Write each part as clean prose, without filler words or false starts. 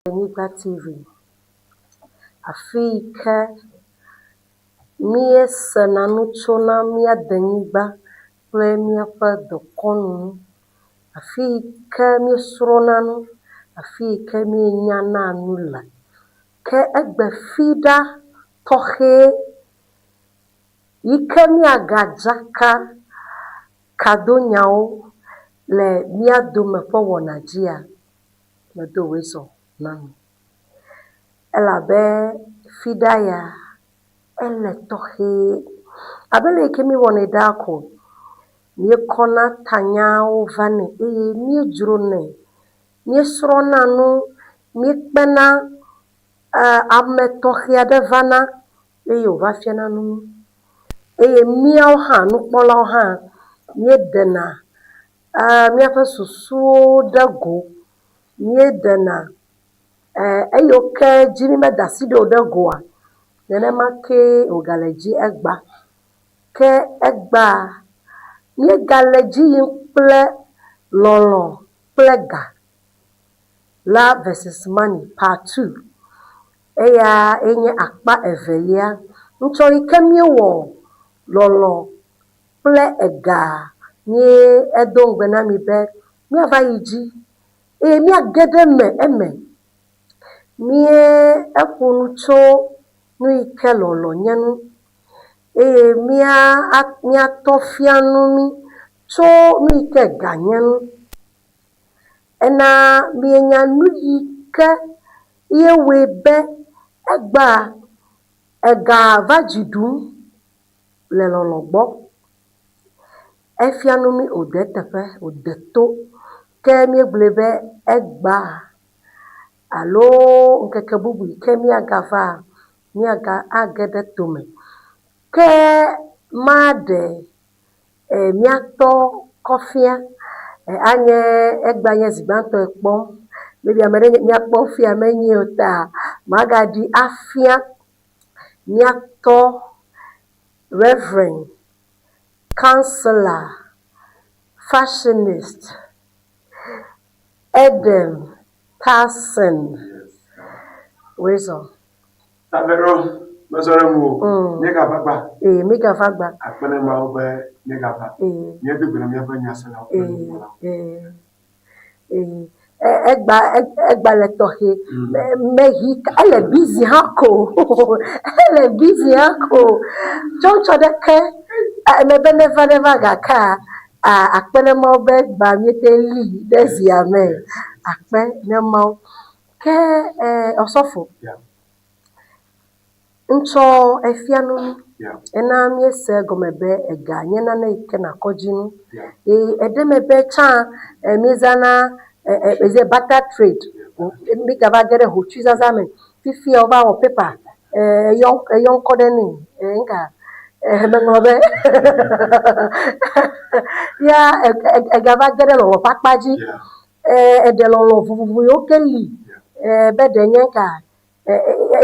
Anyigba TV, afi yi ke míesena nu tsona mía denyigba kple míaƒe dekɔnu ŋu. Afi yi ke míesrɔ̃na nu, afi yi ke míenyana nu le. Ke egbe fiɖa tɔxɛ yi ke míagadzaka kadonyawo le mía dome ƒe wɔna dzia, medo wòezɔ na mi. Elabe fiɖa ya, ele tɔxɛ. Abe le yi ke míewɔnɛ ɖaa ko, míekɔna tanyawo vanɛ eye míedzronɛ. Míesrɔ̃na nu, míekpena ame tɔxɛ aɖe vana eye wòva fiana nu mí. Eye míawo hã, nukpɔlawo hã, míeɖena míaƒe susuwo ɖe go. Míeɖena eyiwo ke dzi mímeda asi ɖo o ɖe goa, nenema kee wògale dzi egbea. Ke egbea, míegale dzi yim kple lɔlɔ̃ kple ga. Love versus Money part 2. Eya ye nye akpa evelia. Ŋtsɔ yi ke míewɔ lɔlɔ̃ kple ega mí edo ŋugbe na mi be míava yi dzi eye míage ɖe eme eme. Mí eƒo nu tso nu yi ke lɔlɔ̃ nye ŋu eye mía míatɔ fia nu mí tso nu yi ke ga nye ŋu. Ena míenya nu yi ke ye wɔe be egbea ega va dzi ɖum le lɔlɔ̃ gbɔ. Efia nu mí wòde eteƒe, wòde to. Ke míegblɔe be egbea alo ŋkeke bubu yi ke míagava, míaga age ɖe tome. Ke maɖe míatɔ kɔfia anye egbea nye zi gbãtɔe kpɔm. Maybe ame ɖe míakpɔ fia menye o ta magaɖi afia míatɔ Reverend, Councillor, Fashionist, Edem Carson. Wezɔ. Taveɖo, mezɔ ɖe ŋuwò. Míegava gba. Ee, míegava gba. Akpe na Mawu be míegava. Ee. Míedo gbe na míaƒe nyaselawo kple nukpɔlawo. Ee. Ee. Egba egba le tɔxɛ. Mehi ele busy hã ko. Ele busy hã ko. Tsɔtsɔ ɖeke mebe neva neva gakea akpe na Mawu be egba míete li ɖe zia me. Akpe na Mawu. Ke Osɔfo, ŋtsɔ efia nu mí. Ena míese egɔme be ega nye nane yi ke nakɔ dzi nu. Eye eɖe me be tsã míezãna barter trade. Mígava ge ɖe hotsui zazã me. Fifia wova wɔ paper eyɔ eyɔ ŋkɔ ɖe nɛ ŋka meŋlɔ be ya egava ge ɖe lɔlɔ̃ ƒe akpa dzi. Eɖe lɔlɔ̃ vovovo yiwo ke li be ɖe nye ŋka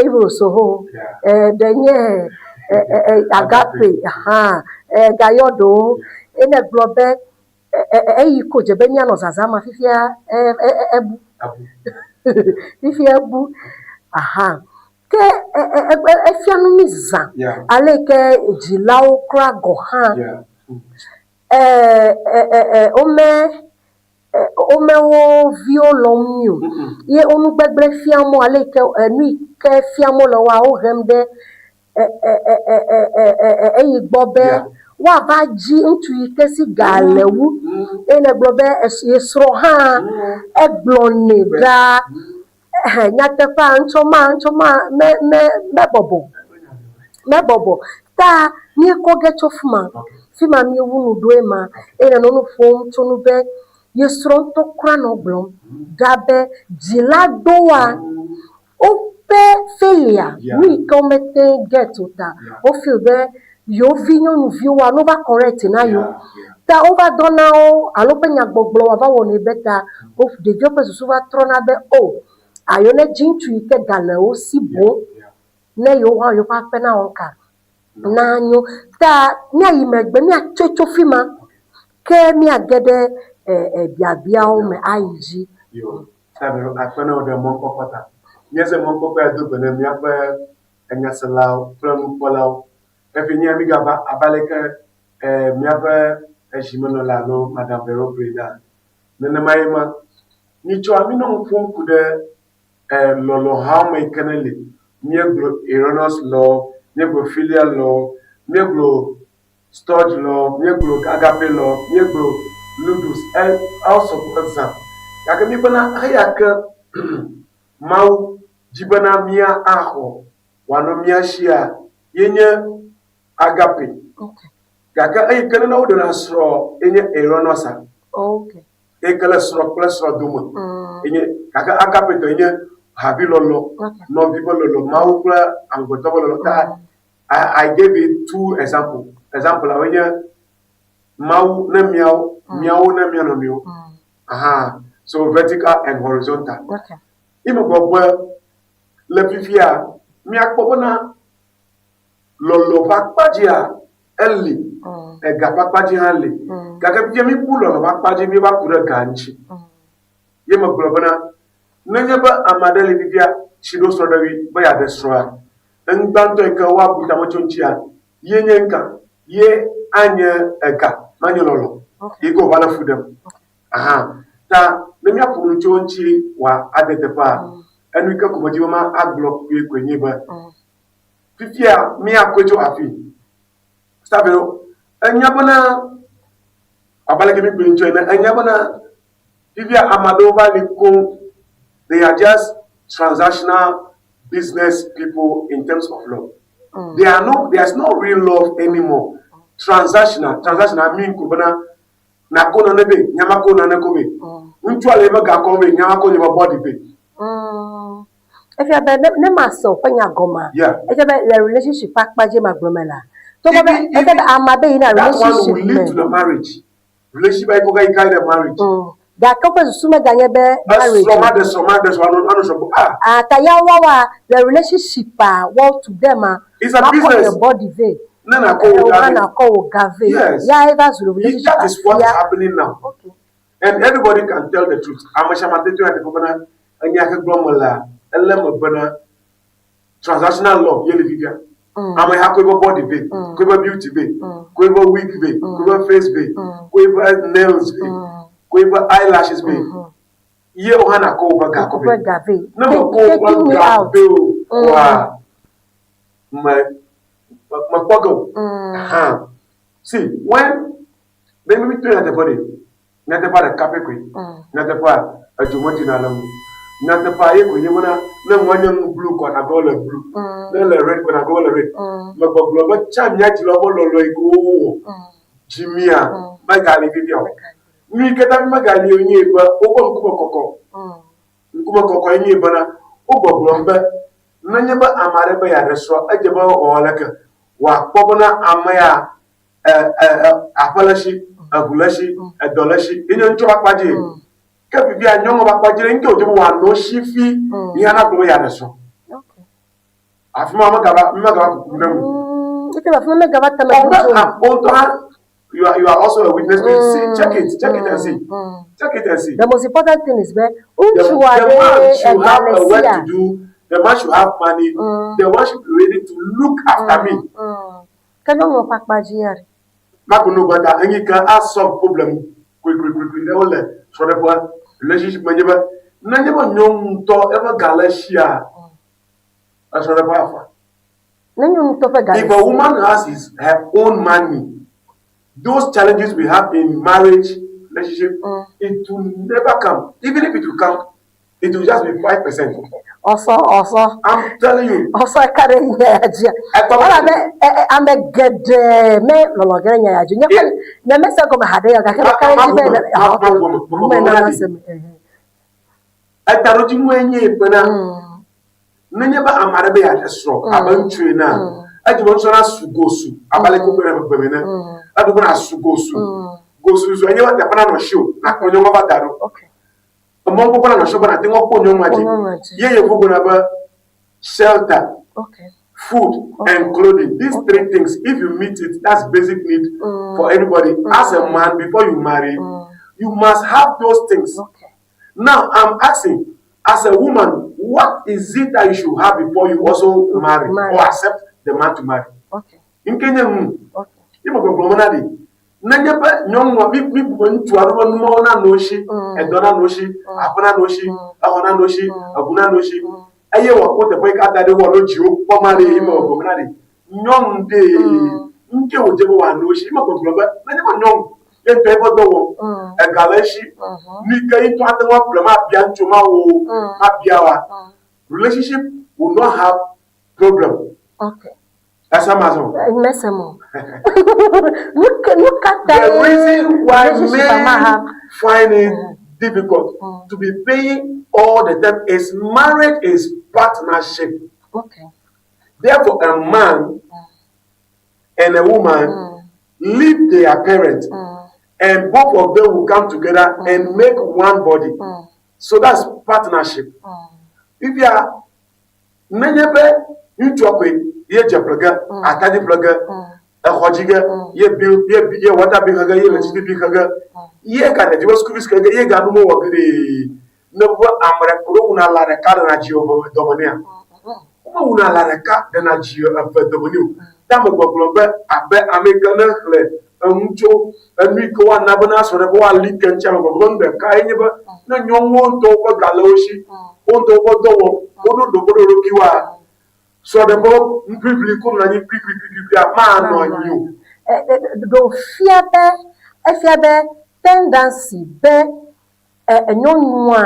eros ho, ɖe nye agape hã gayɔ ɖewo. Ye ne gblɔ be eyi ko dze be míanɔ zazãm ma fifia ebu. Fifia ebu. Aha. Ke efia nu mí zã ale yi ke dzilawo kura gɔ̃ hã wome wome wo viwo lɔ̃m nyuie o. Ye wo nu gbegblẽ fiam wo ale yi ke enu yi ke fiam wole woa, wohem ɖe eyi gbɔ be woava dzi ŋutsu yi ke si ga le wu. Eye negblɔ be ye srɔ̃ hã egblɔnɛ ɖaa. Nyateƒea ŋtsɔ ma ŋtsɔ ma me me mebɔbɔ o. Mebɔbɔ o. Ta míekɔ ge tso fi ma. Fi ma míewu nu ɖo ema eye nenɔ nu ƒom tso nu be ye srɔ̃ ŋutɔ kura nɔ gblɔm ɖa be dzila ɖoa woƒe failure nu yi ke womete ŋu get o ta wo feel be yewo vi nyɔnuviwoa ne wova correct na yewo ta wova dɔna wo alo woƒe nyagbɔgblɔ wòava wɔnɛ be ta wo ɖeviwo ƒe susu va trɔna be o ayo ne dzi ŋutsu yi ke ga le wo si boŋ ne yewo hã yewoƒe aƒe nawɔ ŋka nanyo. Ta míayi megbe míatsoe tso fi ma ke míage ɖe biabiawo me ayi dzi. Yo, Sabelo, akpe na wò ɖe mɔkpɔkpɔ ta. Míeze mɔkpɔkpɔ ya do gbe ne míaƒe enyaselawo kple nukpɔlawo. Efi nye mígava abe aleke eh, míaƒe ezimenɔla alo Madame Vero gblɔe na. Nenema ye ma. Nyitsɔa mínɔ nu ƒom ku ɖe eh, lɔlɔ̃hawo me yi ke ne li. Míegblɔ Eros love, míegblɔ filial love, míegblɔ storge love, míegblɔ agape love, míegblɔ ludus, e ewo sɔgbɔ zã. Gake míebena eya ke Mawu dzi bena mía axɔ wòanɔ mía shia ye nye agape. Gake eyi ke nana woɖena srɔ̃ ye nye eronosa. Eyi ke le srɔ̃ kple srɔ̃ dome. Ye nye gake agape tɔ ye nye havilɔlɔ̃, nɔvi ƒe lɔlɔ̃, Mawu kple amegbetɔ ƒe lɔlɔ̃. Ta I gave you two example. Example awoe nye Mawu ne míawo, míawo ne mía nɔnɔewo. Aha. So vertical and horizontal. Ye megblɔ be le fifia míakpɔ bena lɔlɔ̃ ƒe akpa dzia eli, ega ƒe akpa dzi hã li. Gake fifia míbu lɔlɔ̃ ƒe akpa dzi míeva ku ɖe ga ŋuti. Ye megblɔ bena nenye be ame aɖe li fifia si ɖo srɔ̃ɖeɣi be yeaɖe srɔ̃a, enu gbãtɔ yi ke woabu tame tso ŋutia ye nye ŋka? Ye anye ega, manye lɔlɔ̃ yi ke wòva le fu ɖem. Aha. Ta ne míaƒo nu tso eŋuti wòa ade teƒea, enu yi ke ko medi be ma agblɔ kpuie koe nye be fifia míakɔe tso afi. Sabelo, enya bena abe aleke mígblɔe ŋutɔ ene, enya bena fifia ame aɖewo va li koŋ, they are just transactional business people in terms of love. There are no, there's no real love anymore. Transactional, transactional mean ko bena nako nane be, nyama ko nane ko be. Ŋutsua le eƒe ga kɔm be, nyama ko nye ƒe body be. Efia be ne ma se woƒe nya gɔmea, efia be le relationship ƒe akpa dzi ma gblɔ me la, togbɔ be efia be amea be yina That one relationship will lead me. to the marriage. Relationship ayi kɔkɔ yi carry the marriage. Gake woƒe susu meganye be marriage. Esrɔ̃ ma ɖe srɔ̃ ma ɖe srɔ̃ ano ano srɔ̃ ah. Ah, ta ya woawoa le relationship a wɔwo to them a, It's a makɔ business. nye body vɛ. Ne nakɔ wò ga Wova vɛ. nakɔ wò ga vɛ. Yes. Ya eva zu relationship That is what is afia. happening now. And everybody can tell the truth. Ame sia ame ate ŋu ate bena enya ke gblɔm mele ele me bena transactional love ye le fifia. Ame ya ko eƒe body vɛ, ko eƒe beauty vɛ, ko eƒe wig vɛ, ko eƒe face vɛ, ko eƒe nails vɛ, ko eƒe eyelashes vɛ. Ye wo hã nakɔ woƒe ga kɔ Woƒe vɛ. ga vɛ. Ne mekɔ woƒe Taking me ga out. vɛ o, wa me mekpɔ ge o. Aha. See, when ne mi to nyateƒe ɖe, nyateƒea ɖeka pɛ koe. Nyateƒea edzo meɖina le ŋu. Nyateƒea ye koe nye bena ne nua nye nu blu kɔ nagɔ le blu, ne le red kɔ nagɔ le red. Megbɔgblɔ be tsa mía dzilawo ƒe lɔlɔ yi ke wowɔ dzi mía megali fifia o. Nu yi ke ta megali o nye be woƒe ŋkume kɔkɔ. Ŋkume kɔkɔ ye nye bena wogbɔgblɔm be nenye be ame aɖe be yeaɖe srɔ̃ edze be wòawɔ leke wòakpɔ bena ame ya aƒe le esi, eʋu le esi, edɔ le esi, ye nye ŋutsu ƒe akpa dzi. Ke fifia nyɔnu ƒe akpa dzi ɖe ŋke wòdze be wòanɔ esi fi ye hã be yeaɖe srɔ̃. Afi ma megava megava kuku ɖe ŋu. Eke afi ma megava tame Ɔbɛ ah ŋutɔ hã you are also a witness to it. See, check it and see. Check it and see. The most important thing is be The, ŋutsu the man aɖe should have ega le a work sia. to do. The man should have money. The one should be ready to look after me. Ke nyɔnua ƒe akpa dzi ya ɖe? Makono gbata enyi ke a solve problem kuikuikuikui ɖe wole srɔ̃ɖeƒe relationship me nye be nenye be nyɔnu ŋutɔ eƒe ga le esia esrɔ̃ɖeƒe afa. Ne nyɔnu ŋutɔ ƒe ga le If a esi. woman has his her own money, those challenges we have in marriage relationship, it will never come. Even if it will come, it will just be 5%. Ɔsɔ ɔsɔ. I'm telling you. Ɔsɔ ka ɖe nya ya dzia. Ekpɔ be- Elabe ame geɖe me lɔlɔ ge ɖe nya ya dzi. Nye ƒe nye mese gɔme haɖe ya gake meka ɖe edzi be Ma- me na ma- se me. Ɛhɛ. Etaɖodzinue nye bena nenye be ame aɖe be yeaɖe srɔ̃ abe ŋutsu ene edzi be ŋutsua nasu gosu abe ale ke wogblɔnɛ le gbeme ene. Eɖo be nasu gosu. Gosu zu enye be teƒe nanɔ si o, nakplɔ nyɔnua va da ɖo. Emɔnukpɔkpɔ nanɔ si be nàte ŋu akpɔ nyɔnua dzi. Kpɔ nyɔnua dzi. Ye yevu gblɔna be shelter, food and clothing. These three things, if you meet it, that's basic need for everybody. As a man, before you marry, you must have those things. Now, I'm asking, as a woman, What is it that you should have before you also marry, Marry. or accept the man to marry? Okay. Nke nye ŋu. Okay. Ye me gbɔgblɔ me na ɖi. Nenye be nyɔnua mi mi bu be ŋutsu aɖe be numawo nanɔ wo si, edɔ nanɔ wo si, aƒe nanɔ wo si, exɔ nanɔ wo si, eʋu nanɔ wo si, eye wòakpɔ teƒe yi ke ada ɖi wòalo dziwo kpɔ ma ɖe ye me gbɔgblɔ me na ɖi. Nyɔnu ɖee, ŋke wòdze be wòanɔ wo si. Ye me gbɔgblɔ be nenye be nyɔnu ye ŋutɔ eƒe dɔ wɔm, ega le esi, nu yi ke ye ŋutɔ ate ŋu aƒle mabia ŋutsu ma o, mabia oa, relationship will not have problem. Okay. That's Amazon. Mesemo. Look at The reason why men find it difficult to be paying all the time is marriage is partnership. Okay. Therefore, a man and a woman leave their parents, and both of them will come together and make one body. So that's partnership. If you are nenye be ŋutsua koe ye dze ƒle ge, atadi ƒle ge, exɔ dzi ge, ye bill, ye ye water bill xe ge, ye electricity bill xe ge, ye ga ɖevi ƒe school fees xe ge, ye ga nuwo wɔ ge ɖee. Ne be ame ɖe ɖo wuna lã ɖeka ɖena dzi eve dɔme nɛa? Womewuna lã ɖeka ɖena dzi eve dɔme nɛ o. Ta me gbɔgblɔ be abe ame yi ke ne xlẽ enu tso enu yi ke woana be na srɔ̃ɖe be woali ke ŋuti ame gbɔgblɔ be nu ɖeka ye nye be ne nyɔnuwo ŋutɔwo ƒe ga le wo si, wo ŋutɔwo ƒe dɔ wɔm, woɖo ɖoƒe ɖe wo ɖokuiwoa, srɔ̃ɖe ƒe nuʋiʋli ko nɔ anyi kplikplikplikplia manɔ anyi o. Ɖo fia be efia be tendency be nyɔnua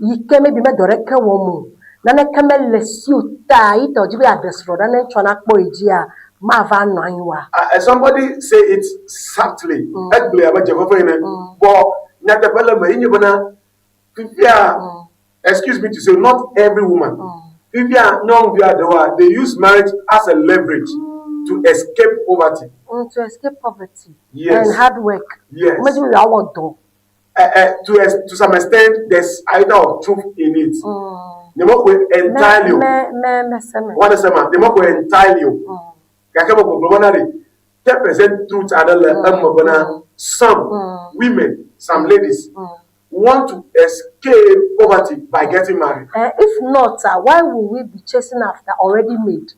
yi ke maybe me dɔ ɖeke wɔm o, naneke mele esi o ta yi ta wòdi be yeaɖe srɔ̃ ɖa ne ŋutsua nakpɔ ye dzia, mava nɔ anyi oa? Somebody say it subtly. Egblɔe abe dzeƒeƒe ene. But nyateƒe le eme ye nye bena fifia, excuse me to say, not every woman. Fifia nyɔnuvi aɖewoa, they use marriage as a leverage to escape poverty. To escape poverty Yes. and hard work. Yes. Womedi be yewoawɔ dɔ. To some extent, there's iota of truth in it. Nyemexɔe entirely o. Me me mese me. Woaɖe se ma, nyemexɔe entirely o. Gake me gbɔgblɔ bena ɖe, 10% truth aɖe le eme bena some women, some ladies want to escape poverty by getting married. If not, why would we be chasing after already made?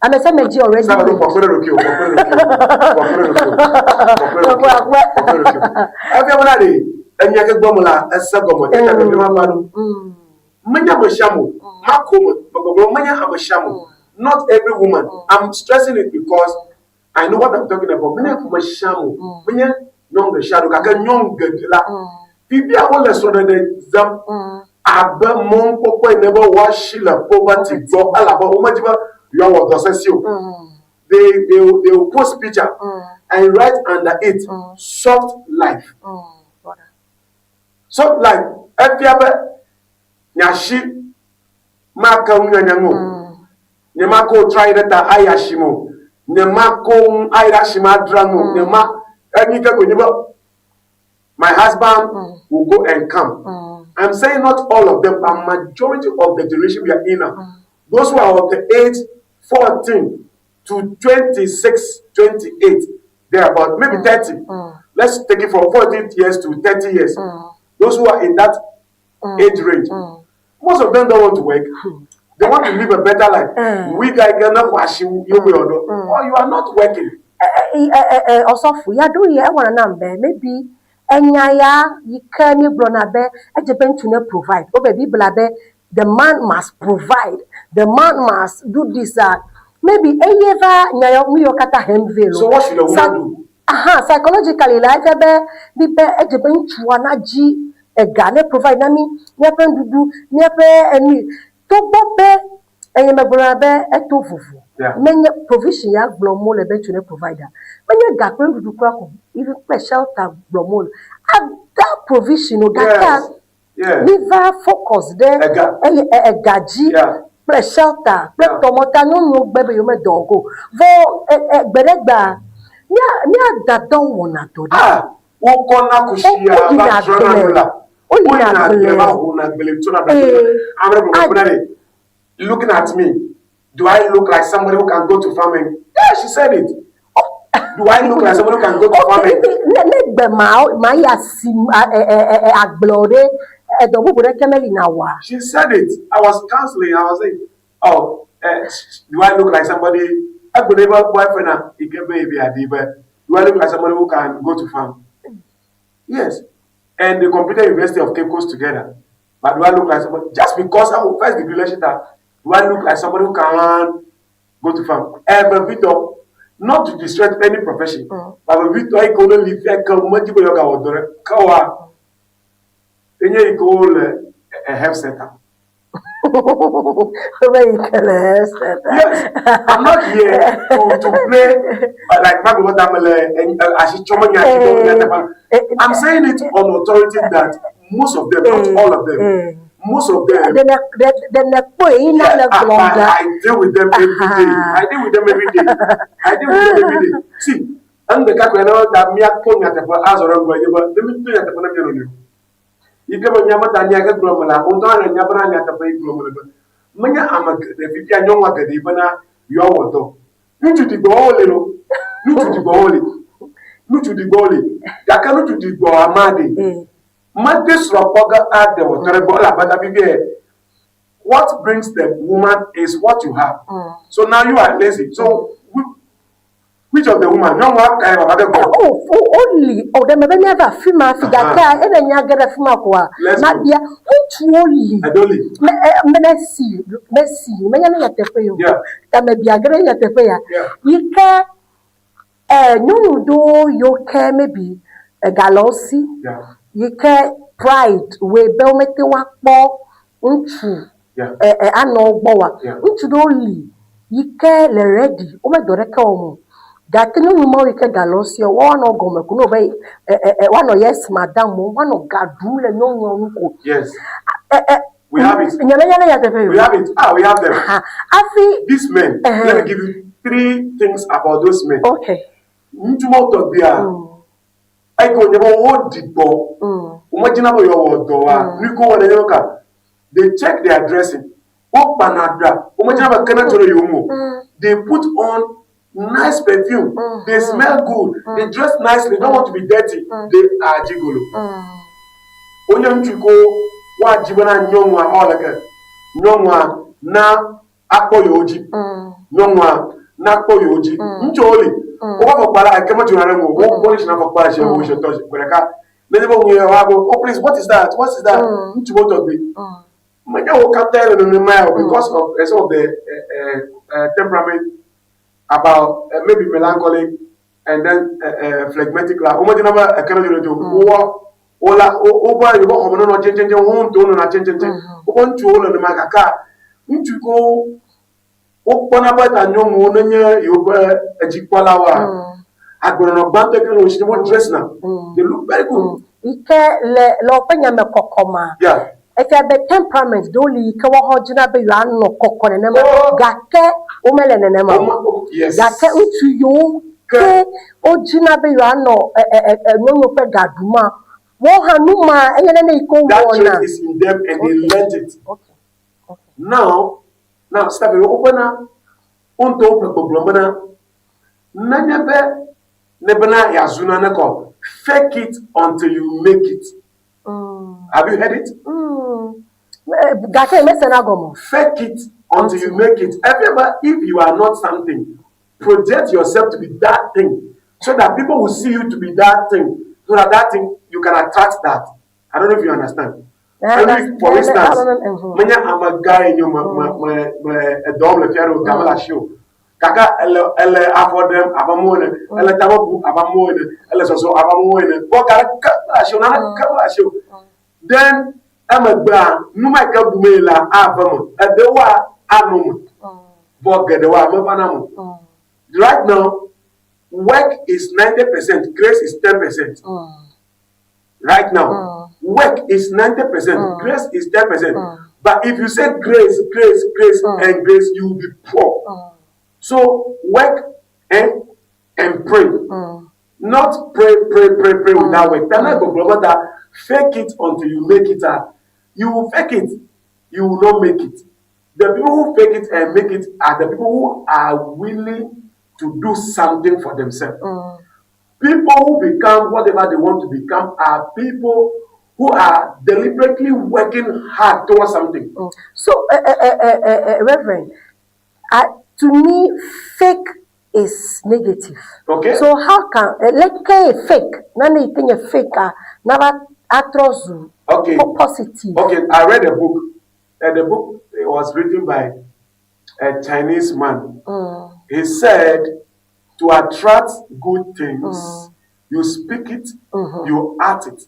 Ame sia ame dzi already Sábado made. kpɔkpɔ ɖe ɖokuiwò, kpɔkpɔ ɖe ɖokuiwò, kpɔkpɔ ɖe ɖokuiwò, kpɔkpɔ ɖe ɖokuiwò, kpɔkpɔ ɖe ɖokuiwò. Efia bena ɖe enya ke gbɔm la ese gɔme tete ɖevi ma va ɖo. Menye ame sia ame o, mako me, megbɔgblɔ menye ame sia ame o. Not every woman. I'm stressing it because I know what I'm talking about. Menye ame sia ame o, menye nyɔnu ɖe sia ɖe o, gake nyɔnu geɖe la, fifia wole srɔ̃ɖeɖe zãm abe mɔnukpɔkpɔ ene be woasi le poverty gbɔ elabe womedi be yewoawɔ dɔ sesẽ o. They will post picture and write under it soft life. Soft life efia be nye asi make nunyanya ŋu o. Nyemakɔ wò tra yi ɖe ta ayi asime o. Nyemakɔ nu ayi ɖe asime adzra nu o. Nyema enyi ke koe nye be my husband will go and come. I'm saying not all of them, but majority of the generation we are in now, those who are of the age 14 to 26, 28, thereabout, maybe 30. Let's take it from 14 years to 30 years. Those who are in that age range, most of them don't want to work. They want to live a better life. We guys cannot wash you, you will or you are not working. Ɔsɔfo yaɖo yi ewɔna nam be maybe enya ya yi ke míegblɔna be edze be ŋutsu ne provide. Wobe Biblia be the man must provide, the man must do this. Maybe eye va nya ya nu yiwo katã hem vɛ So lo. what should a woman do? Aha, psychologically la efia be mi be edze be ŋutsua nadzi ega ne provide na mí míaƒe nuɖuɖu, míaƒe enu. Togbɔ be enye megblɔna be eto vovo. Menye provision ya gblɔm wole be ŋutsu ne provide a. Menye ga kple nuɖuɖu kura ko even kple shelter gblɔm wole. Other provision o gakea Yes. mi va focus ɖe Ega. eye ega dzi kple shelter kple tɔmɔta nyɔnuwo gbe be yewo medɔ o go. Vɔ gbe ɖe gbea mía mía dadawo wɔna dɔ ɖe. Ah, wokɔna kusi Wo va woyina trɔna nu agble. la. Woyina Woyina agble agble. va hona agble tsona agble. Ame ɖe gblɔ bena ɖe, looking at me, do I look like somebody who can go to farming? Yeah, she said it. Do I look like somebody who can go to Okay, farming? ne gbe ma ma yi asi agble o ɖe Edɔ bubu ɖeke meli na wɔa? She said it. I was counseling. I was saying, "Oh, do I look like somebody?" I could never boyfriend. He can be a but do I look like somebody who can go to farm? Yes. And they completed University of Cape Coast together. But do I look like somebody? Just because I was first degree relationship, do I look like somebody who can go to farm? But Victor, not to disrespect any profession, but Victor, I can only live kawa. Enye iko le a health center. Be yi ke le health center. Yes, I'm not here to play like I'm saying it on authority that most of them, not all of them, most of them. Ɖe ne kpɔe yi na le I, gblɔm ga. I deal with them every day. I deal with them every day. I deal with them every day. See, ŋ ɖeka koe ne ta míakpɔ nyateƒe azɔ ɖe ŋgɔ ye be ne mi to nyateƒe na mía nɔnɔewo. Yi ke be nyame ta nya ke gblɔm la, ŋutɔ hã le nya bena nyateƒe yi gblɔm le be menye ame geɖe fifia nyɔnua geɖe bena yewoawɔ dɔ. Ŋutsu ɖigbɔwo le lo. Ŋutsu ɖigbɔwo le. Ŋutsu ɖigbɔwo le. Gake ŋutsu ɖigbɔ amea ɖe. Mete srɔ̃ kpɔ ge aɖe wòtɔ ɖe gbɔ elabena fifia what brings the woman is what you have. So now you are lazy. So which of the woman? Nyɔnua kae baba ke gbɔ? O o oli o ɖe me be míava afi ma fi gake ene nya ge ɖe fi ma koa Let's go. mabia ŋutsuwo li. Eɖewo li. Me me mesi mesi menya ne nyateƒe yi o. Ta mebia ge ɖe nyateƒe ya. Yi ke nyɔnu ɖewo yiwo ke maybe ega le wo si yi ke pride wɔe be womete ŋu akpɔ ŋutsu anɔ wo gbɔ oa. Ŋutsu ɖewo li yi ke le ready wome dɔ ɖeke wɔm o. Gake nyɔnu mawo yi ke ga le wo sia woanɔ gɔme ko ne wo be woanɔ yes madam o woanɔ ga ɖum le nyɔnua ŋu ko. Yes. We have it. Nye menya ne nyateƒe We o. have it. Ah, we have them. Ha, hafi These men, let me give you three things about those men. Ŋutsu mawo tɔgbia, eyi ke wònye be woɖi gbɔ, womedzina be yewoawɔ dɔ oa, nu yi ke wowɔna nye ka, they check their dressing. Wokpana ɖa, womedzina be ke netso ɖe yewo ŋu o. They put on nice perfume. They smell good. They dress nicely. Don't want to be dirty. They are gigolo. Wonye ŋutsu ko woadzi bena nyɔnua ɔ leke nyɔnua na akpɔ yewo dzi. Nyɔnua na kpɔ yewo dzi. Ŋutsuwo li. Woƒe afɔkpa la eke medzona ɖe ŋu o. Wo polish na afɔkpa zi wo zi tɔ gbe ɖeka. Nenye be ŋu ye woagblɔ, "Oh please, what is that? What is that?" Ŋutsu wo tɔgbi. Menye wo katã le nenema ya o because of some of the temperament about maybe melancholic and then phlegmatic la womedzina be eke ne dzo ɖe dzo wowɔ wola woƒe yewoƒe xɔme nenɔ tsɛtsɛtsɛ wo ŋutɔwo nɔna tsɛtsɛtsɛ woƒe ŋutsuwo le nenema gake ŋutsu ko wokpɔna be ta nyɔnuwo nenye yewoƒe edzikpɔlawoa agbenɔnɔ gbãtɔ ke le wo si wo dress na they look very good. Yi ke le woƒe nyame kɔkɔ ma. Efia be temperament ɖewo li yi ke woaxɔ dzina be yewoanɔ kɔkɔ nenema gake womele nenema o. Yes. Gake ŋutsu yiwo ke wodzina be yewoanɔ nyɔnuwo ƒe ga ɖum woawo hã nu ma enye nane yi ke That wowɔna. Trait is in them and they learnt it. Now, Stephen, wobena woŋutɔ woƒe gbɔgblɔm bena nenye be ne bena yeazu nane kɔ fake it until you make it. Have you heard it? Mm. Gake mesena gɔme o. Fake it until you make it. Everybody, if you are not something, project yourself to be that thing so that people will see you to be that thing, so that that thing you can attract that. I don't know if you understand. For instance, menye amegã ye nyo me me me me edɔ wɔm le fia ɖe o game le asi o gake ele afɔ ɖem abe amewo ene ele tame bum abe amewo ene ele zɔzɔm abe amewo ene vɔ ga ɖeke mele asi o naneke mele asi o then emegbea nu ma yi ke bum ye la ava me eɖewoa anɔ me vɔ geɖewoa mevana me o. Right now, work is 90%, grace is 10%. Right now, work is 90%, grace is 10%. But if you say grace, grace, grace, and grace, you will be poor. So work and pray. Not pray, pray, pray, pray without work. Then I go brother, fake it until you make it. You will fake it, you will not make it. The people who fake it and make it are the people who are willing to do something for themselves. People who become whatever they want to become are people who are deliberately working hard towards something. So, Reverend, to me, fake is negative. Okay. So how can like fake? Nane yi ke nye fake a nava atrɔ zu positive. Okay, I read a book. The book was written by a Chinese man. He said, to attract good things, you speak it, you act it.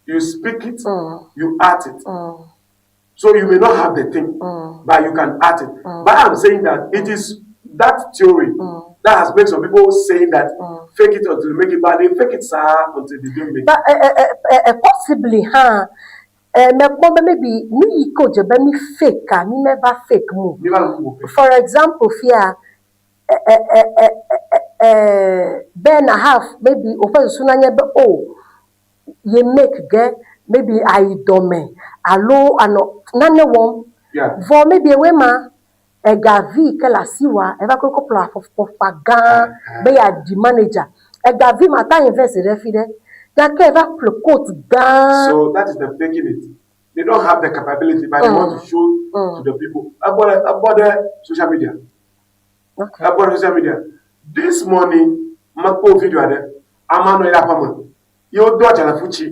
You speak it, you act it. So you may not have the thing, but you can act it. But I'm saying that it is that theory that has made some people saying that fake it until you make it, but they fake it, sir, until they don't make it. But possibly, huh? Mekpɔ be maybe nu yi ke wòdze be mi fake a, mi meva fake mu. Mi va le ŋku ƒo. For example, fia Ben and half maybe woƒe susu nanye be, oh, ye make ge maybe ayi dɔme alo anɔ nane wɔm. Vɔ maybe ewoe ma egavi yi ke le asiwòa, eva kɔ kɔ ƒle afɔkpa gã be yeaɖi manager. Egavi ma ta invest ɖe fi ɖe. Gake eva ƒle coat gã. So that is the faking it. They don't have the capability, but they want to show to the people about the social media. About social media. This morning, mekpɔ video aɖe. Amea nɔ anyi ɖe aƒeme. Ye wodo adzalefutsi.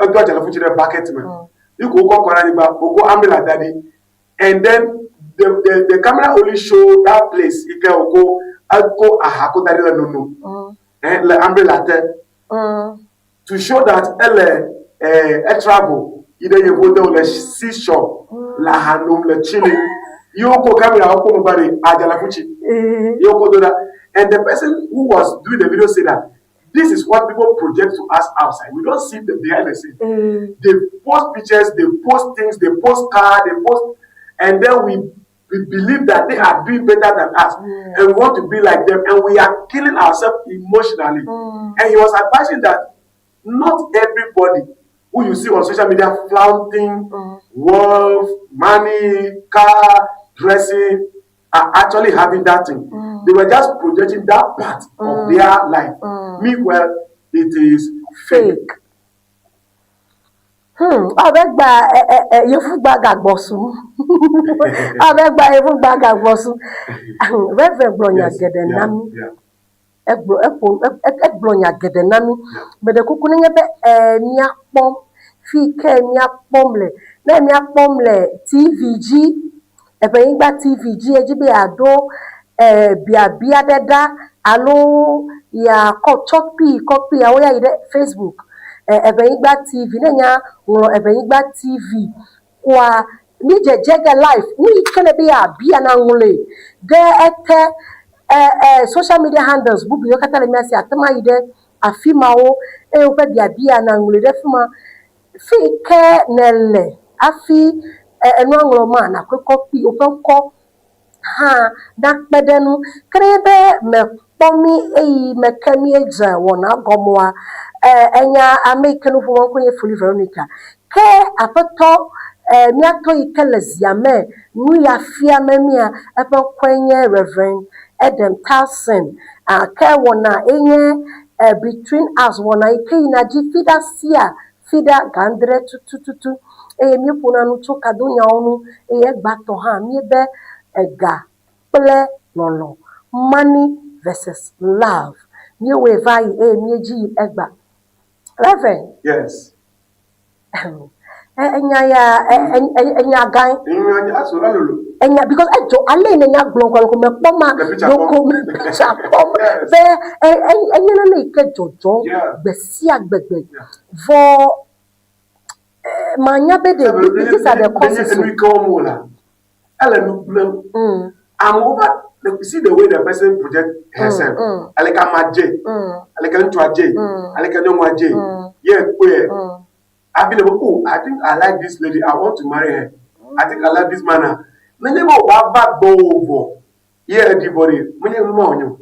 Edo adzalefutsi ɖe bucket me. Yi ko wokɔ kɔ ɖe anyigba, wokɔ umbrella da ɖi. And then the camera only show that place yi ke wòko ekɔ aha kɔ da ɖi le nonom. Le umbrella te. To show that ele e travel yi ɖe yevuwo le seashore le aha nom, le chilling. Ye wokɔ camera wokɔ megbe ɖe adzalefutsi. Ye wokɔ do ɖa. And the person who was doing the video said that this is what people project to us outside. We don't see the behind the scenes. They post pictures, they post things, they post car, they post, and then we believe that they are doing better than us, and we want to be like them, and we are killing ourselves emotionally. And he was advising that not everybody who you see on social media flaunting wealth, money, car, dressing, are actually having that thing. They were just projecting that part of their life. Meanwhile, it is fake. Fake. Ɔbɛ gba ɛ ɛ ɛ yevu gba gagbɔsu. Ɔbɛ gba yevu gba gagbɔsu. Reverend gblɔ nya geɖe na mi. Egblɔ eƒo egblɔ nya geɖe na mi. Meɖe kuku nenye be míakpɔm fi yi ke míakpɔm le. Ne míakpɔm le TV dzi, Eʋenyigba TV dzi, edzi be yeaɖo biabia ɖe ɖa alo yeakɔ tsɔ kpii kɔ kpii yawo ya yi ɖe Facebook Eʋenyigba TV. Ne nya ŋlɔ Eʋenyigba TV koa, mi dzedze ge live. Nu yi ke ne be yeabia na ŋlɔe ɖe ete social media handles bubu yiwo katã le mía si, ate ŋu ayi ɖe afi mawo eye woƒe biabia na ŋlɔe ɖe fi ma. Fi yi ke nele hafi enua ŋlɔ ma, nàkɔe kɔ kpii woƒe ŋkɔ hã nakpe ɖe ŋu. Ke nenye be mekpɔ mí eyi me ke míedze wɔna gɔmea, enya ame yi ke nu ƒom ŋkɔe nye Foli Veronica. Ke aƒetɔ míatɔ yi ke le zia me nu ya fiame mía, eƒe ŋkɔe nye Reverend Edem Towson. Ke wɔna enye Between Us, wɔna yi ke yina dzi fiɖa sia fiɖa ga 8 tututu eye míeƒona nu tso kadonyawo ŋu eye egbatɔ hã míebe ega kple lɔlɔ, money versus love. Míewɔe va yi eye míedzi yim egba. Reverend. Yes. Enya ya enya gãe. Enya aso alolo. Enya because edzɔ ale yi ne nya gblɔ kɔ ko mekpɔ ma Le picture ɖoko kpɔm. Me picture kpɔm be enye nane yi ke dzɔdzɔ gbe sia gbegbe. Vɔ manya be ɖe these are the causes o. Enu yi ke wɔm wole, ele nu gblẽm. Amewo va, you see the way the person project herself. Aleke amea dze, aleke ŋutsua dze, aleke nyɔnua dze, ye kpɔe. Hafi ne be, "Oh, I think I like this lady, I want to marry her. I think I like this man." Nenye be wòva va gbɔwò vɔ, ye eɖi vɔ ɖe, menye nu ma wònye o.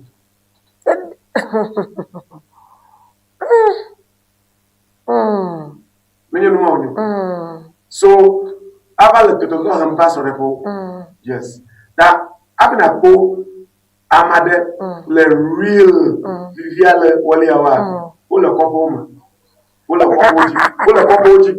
Menye nu ma wònye o. So, ava le tɔtɔtɔ hem va srɔ̃ɖeƒewo. Yes. Ta hafi nakpɔ ame aɖe le real vivia le wɔliawoa, wole kɔƒewo me. Wole kɔkɔwo dzi. Wole kɔkɔwo dzi.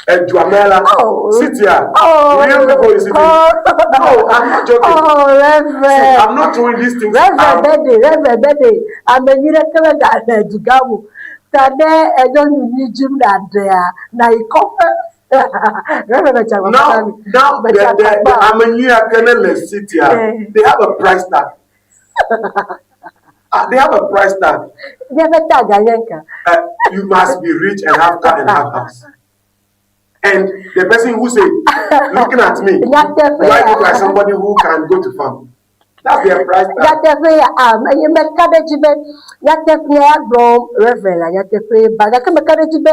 Edua me la, Oh. citya, Oh. real people in city. Oh. No, I'm not joking. Oh, See, Reverend. I'm not throwing these things Reverend out. Bede, Reverend Bede, ame nyui ɖeke megale dugã me o. Ta ne enyɔnu nyui dzim nàɖea, nàyi kɔƒe. Reverend metsa agbagba Now, na mi. now the, Metsa the, the agbagba. ame nyui ake ne le citya, Eh. they have a price tag. Ah, they have a price tag. Míaƒe tag anye nka. You must be rich and have car and have house. And the person who say, looking at me, do Nyateƒe I look ya. like somebody who can go to farm? That's their price tag. Nyateƒe ya, ah, eye meka ɖe edzi be nyateƒe ya gblɔm Reverend la nyateƒe ba gake meka ɖe edzi be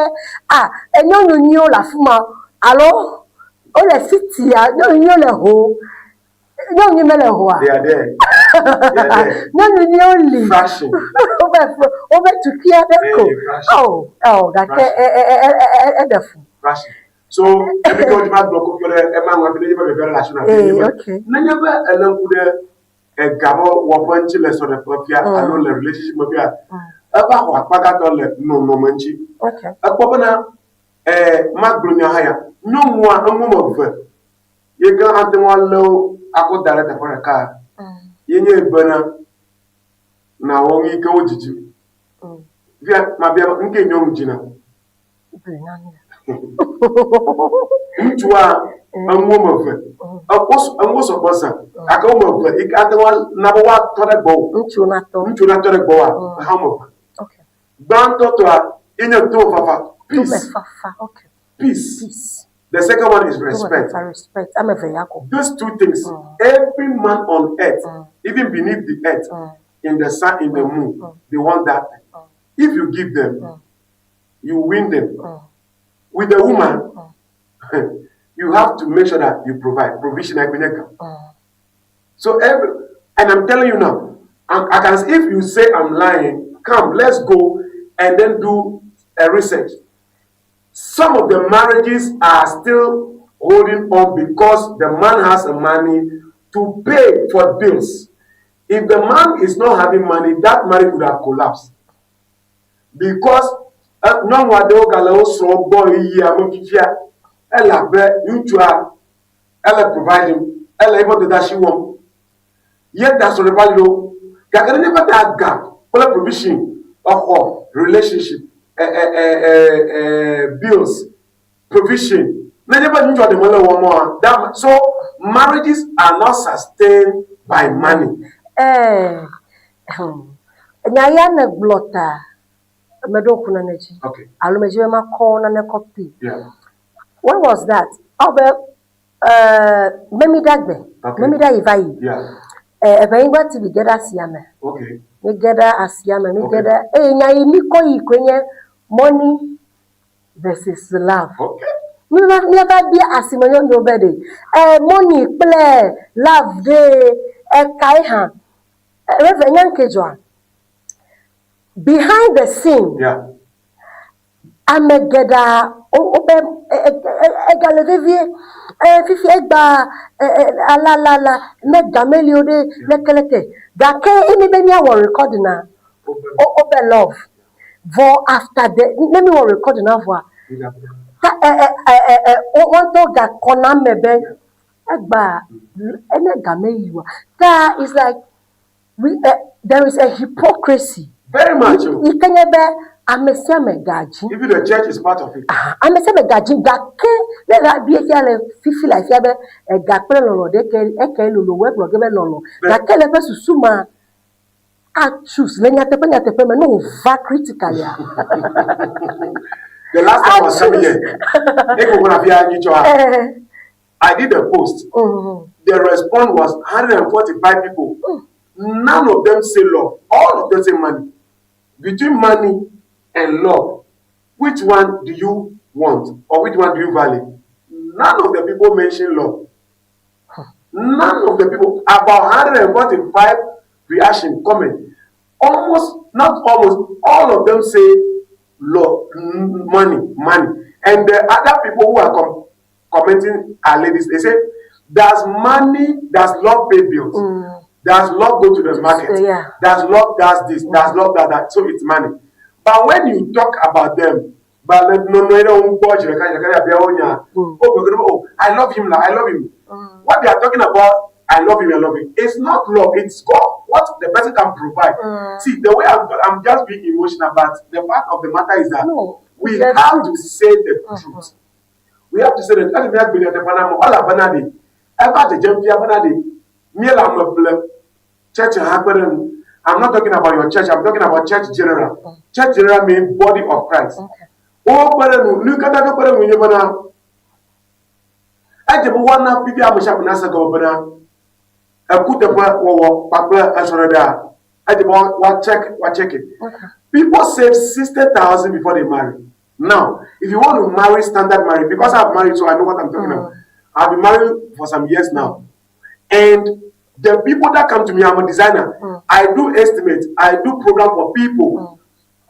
ah, enyɔnu nyuiwo le afi ma alo wole citya, nyɔnu nyuiwo le ho. Nyɔnu nyui mele hoa. They are there. They are there. Nyɔnu nyuiwo li. Fashion. Wobe wobe tukui aɖe ko. Hey, fashion. Oh, oh, gake Fashion. e e e e e eɖe fu. Fashion. So, ebi ke wodzi ma gblɔ koko ɖe ema ŋu hafi nenye be veve le asi na Ee, be okay. nenye be ele ŋku ɖe ega be wɔƒe ŋuti le srɔ̃ɖeƒe fia alo le relationship me fia, eva xɔ akpa gãtɔ le nɔnɔme ŋuti. Ekpɔ bena ɛɛ magblɔ nya hã ya, nyɔnua enu me eve ye ke ate ŋu alé wo akɔ da ɖe teƒe ɖeka ye nye bena nawɔ nu yi ke wo dzidzi. Fia mabia be nu ke nyɔnu dzina. Gblɔe na mí. Ŋutsua enu woame eve enuwo sɔgbɔ zã gake woame eve yi ke ate ŋu ana be woatɔ ɖe gbɔwò. Ŋutsuwo natɔ. Ŋutsuwo natɔ ɖe gbɔwòa eha woame eve. Gbãtɔ tɔa ye nye tomefafa. Peace. Tomefafa, okay. Peace. Peace. The second one is respect. Tomefafa, respect. Ame eve ya ko. Those two things, every man on earth, even beneath the earth, in the sun, in the moon, they want that. If you give them, you win them. With the woman, you have to make sure that you provide provision. Like So every, and I'm telling you now, I can if you say I'm lying, come, let's go and then do a research. Some of the marriages are still holding on because the man has the money to pay for bills. If the man is not having money, that marriage would have collapsed. Because nyɔnu aɖewo gale wo srɔ̃ gbɔ ɣeyiɣia me fifia, elabe ŋutsua ele providing, ele eƒe dɔdeasi wɔm. Ye da srɔ̃ ɖe va li ɖo. Gake nenye be ta ga kple provision exɔ relationship ɛ ɛ ɛ ɛ ɛ bills provision nenye be ŋutsua ɖe mele wɔm oa that so marriages are not sustained by money. Eh, nya ya ne gblɔ ta meɖo ŋku nane dzi. Okay. Alo medzi be makɔ nane kɔ kpee. Yeah. What was that? Ewɔ be Memida gbe. Okay. Memida yi va yi. Yeah. Eʋenyigba TV ge ɖe asia me. Okay. Mi ge ɖe asia me, mi ge Okay. ɖe eye nya yi mi kɔ yi koe nye money versus love. Okay. Mi va míava bia asime nyɔnuwo be ɖe money kple love ɖe ekae hã. Reverend nya nke dzɔa? Behind the scene, Yeah. ame geɖea wobe egale vevie fifi egba alalala ne ga meli o ɖe lekeleke gake emi be míawɔ recording na wobe love vɔ after the ne mi wɔ recording na vɔa ta ɛ ɛ ɛ ɛ wontɔ gakɔna eme be egba ene ga meyi oa ta it's like we there is a hypocrisy Very much. Oh. yi ke nye be ame sia ame ga dzi. Even the church is part of it. Ame sia ame ga dzi gake ne va bia fia le fifi le afia be ega kple lɔlɔ ɖe ke eke lolo wo egblɔ ge be lɔlɔ gake le eƒe susu ma a choose le nyateƒe nyateƒe me ne wòva critically The last time I was coming choose. here, Eko gonna be I did a post. The response was 145 people. None of them say love. All of them say money. Between money and love, which one do you want or which one do you value? None of the people mention love. None of the people, about 145 reaction comment. Almost, not almost, all of them say love, money, money. And the other people who are commenting are ladies. They say, does money, does love pay bills? Does love go to the market? Yeah. Does love does this? Does love that, that? So it's money. But when you talk about them, Ba le nɔnɔ yi ɖe wo ŋu gbɔ zi ɖeka zi ɖeka ɖe abia wo nya. Wo gblɔ be oh, I love him la, I love him. What they are talking about, I love him, I love him. It's not love. It's God. What the person can provide. See, the way I'm just being emotional, but the fact of the matter is that No, we the have truth. To say the truth. We have to say the truth. Esi míagbe nyateƒe na amewo, elabena ɖe eva dzedzem fia bena ɖe míele ame ƒlem. Church hã kpe ɖe ŋu. I'm not talking about your church. I'm talking about church general. Church general means body of Christ. Wo kpe ɖe ŋu. Nu katã kpe ɖe ŋu nye bena edze be woana fifia ame sia ame nase gɔme bena ekuteƒe wɔwɔ kpakple esrɔ̃ɖeɖea edze be woa check woa check it. People save 60,000 before they marry. Now, if you want to marry standard marriage, because I've married, so I know what I'm talking about. I've been married for some years now. And the people that come to me, I'm a designer. I do estimate, I do program for people.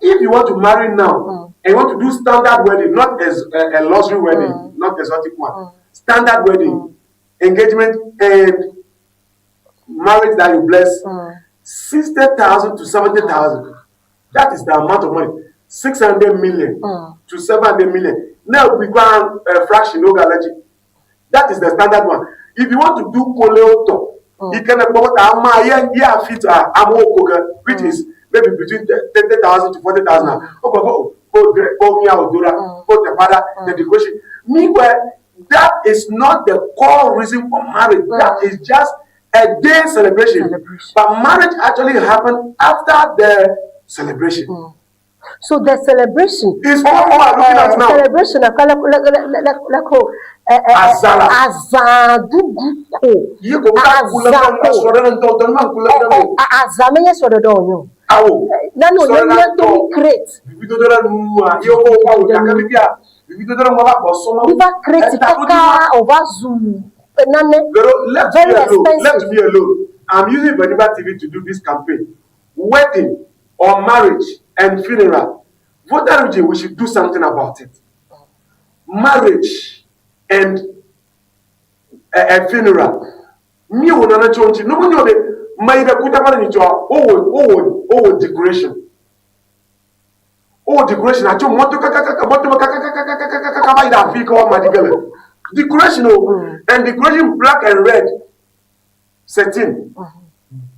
If you want to marry now and you want to do standard wedding, not as a luxury wedding, not exotic one, standard wedding, engagement and marriage that you bless, 60,000 to 70,000. That is the amount of money. 600 million to 700 million. Now we go a fraction, no galaxy. That is the standard one. If you want to do koleo you can about ama yeah fit amo, which is maybe between 30,000 to 40,000. Oh, go go go go mia odora, go the father, the decoration. Meanwhile, that is not the core reason for marriage. That is just a day celebration. Celebration. But marriage actually happened after the celebration. So the celebration. Is what we are looking at now. Celebration akɔ le le le le le ko. Azala. Azadugu ko. Ye ko ka kula Azako. sɔrɔ ne ŋutɔ ŋutɔ ne ma kula ɖe o. Aza menye srɔ̃ɖeɖe wònye o. Awo. Nane wònye mía to mi create. Vividodo ɖe nua ye wo wo gake fifia vividodo ɖe nua va gbɔ sɔmɔ. Mi va create kaka wòva zu nane. Pero left Very me alone. Left expensive. me alone. I'm using Vaniba TV to do this campaign. Wedding or marriage and funeral. Volta region, we should do something about it. Marriage and a funeral. Mi wo nana tso ŋuti. Numu nyɔ de mayi ɖe kuteƒe ɖe nyitsɔ wowɔ wowɔ wowɔ decoration. Wowɔ decoration atso mɔto kakakaka mɔto me kakakakakakaka va yi ɖe afi yi ke woama ɖi ge le. Decoration o and decoration black and red satin.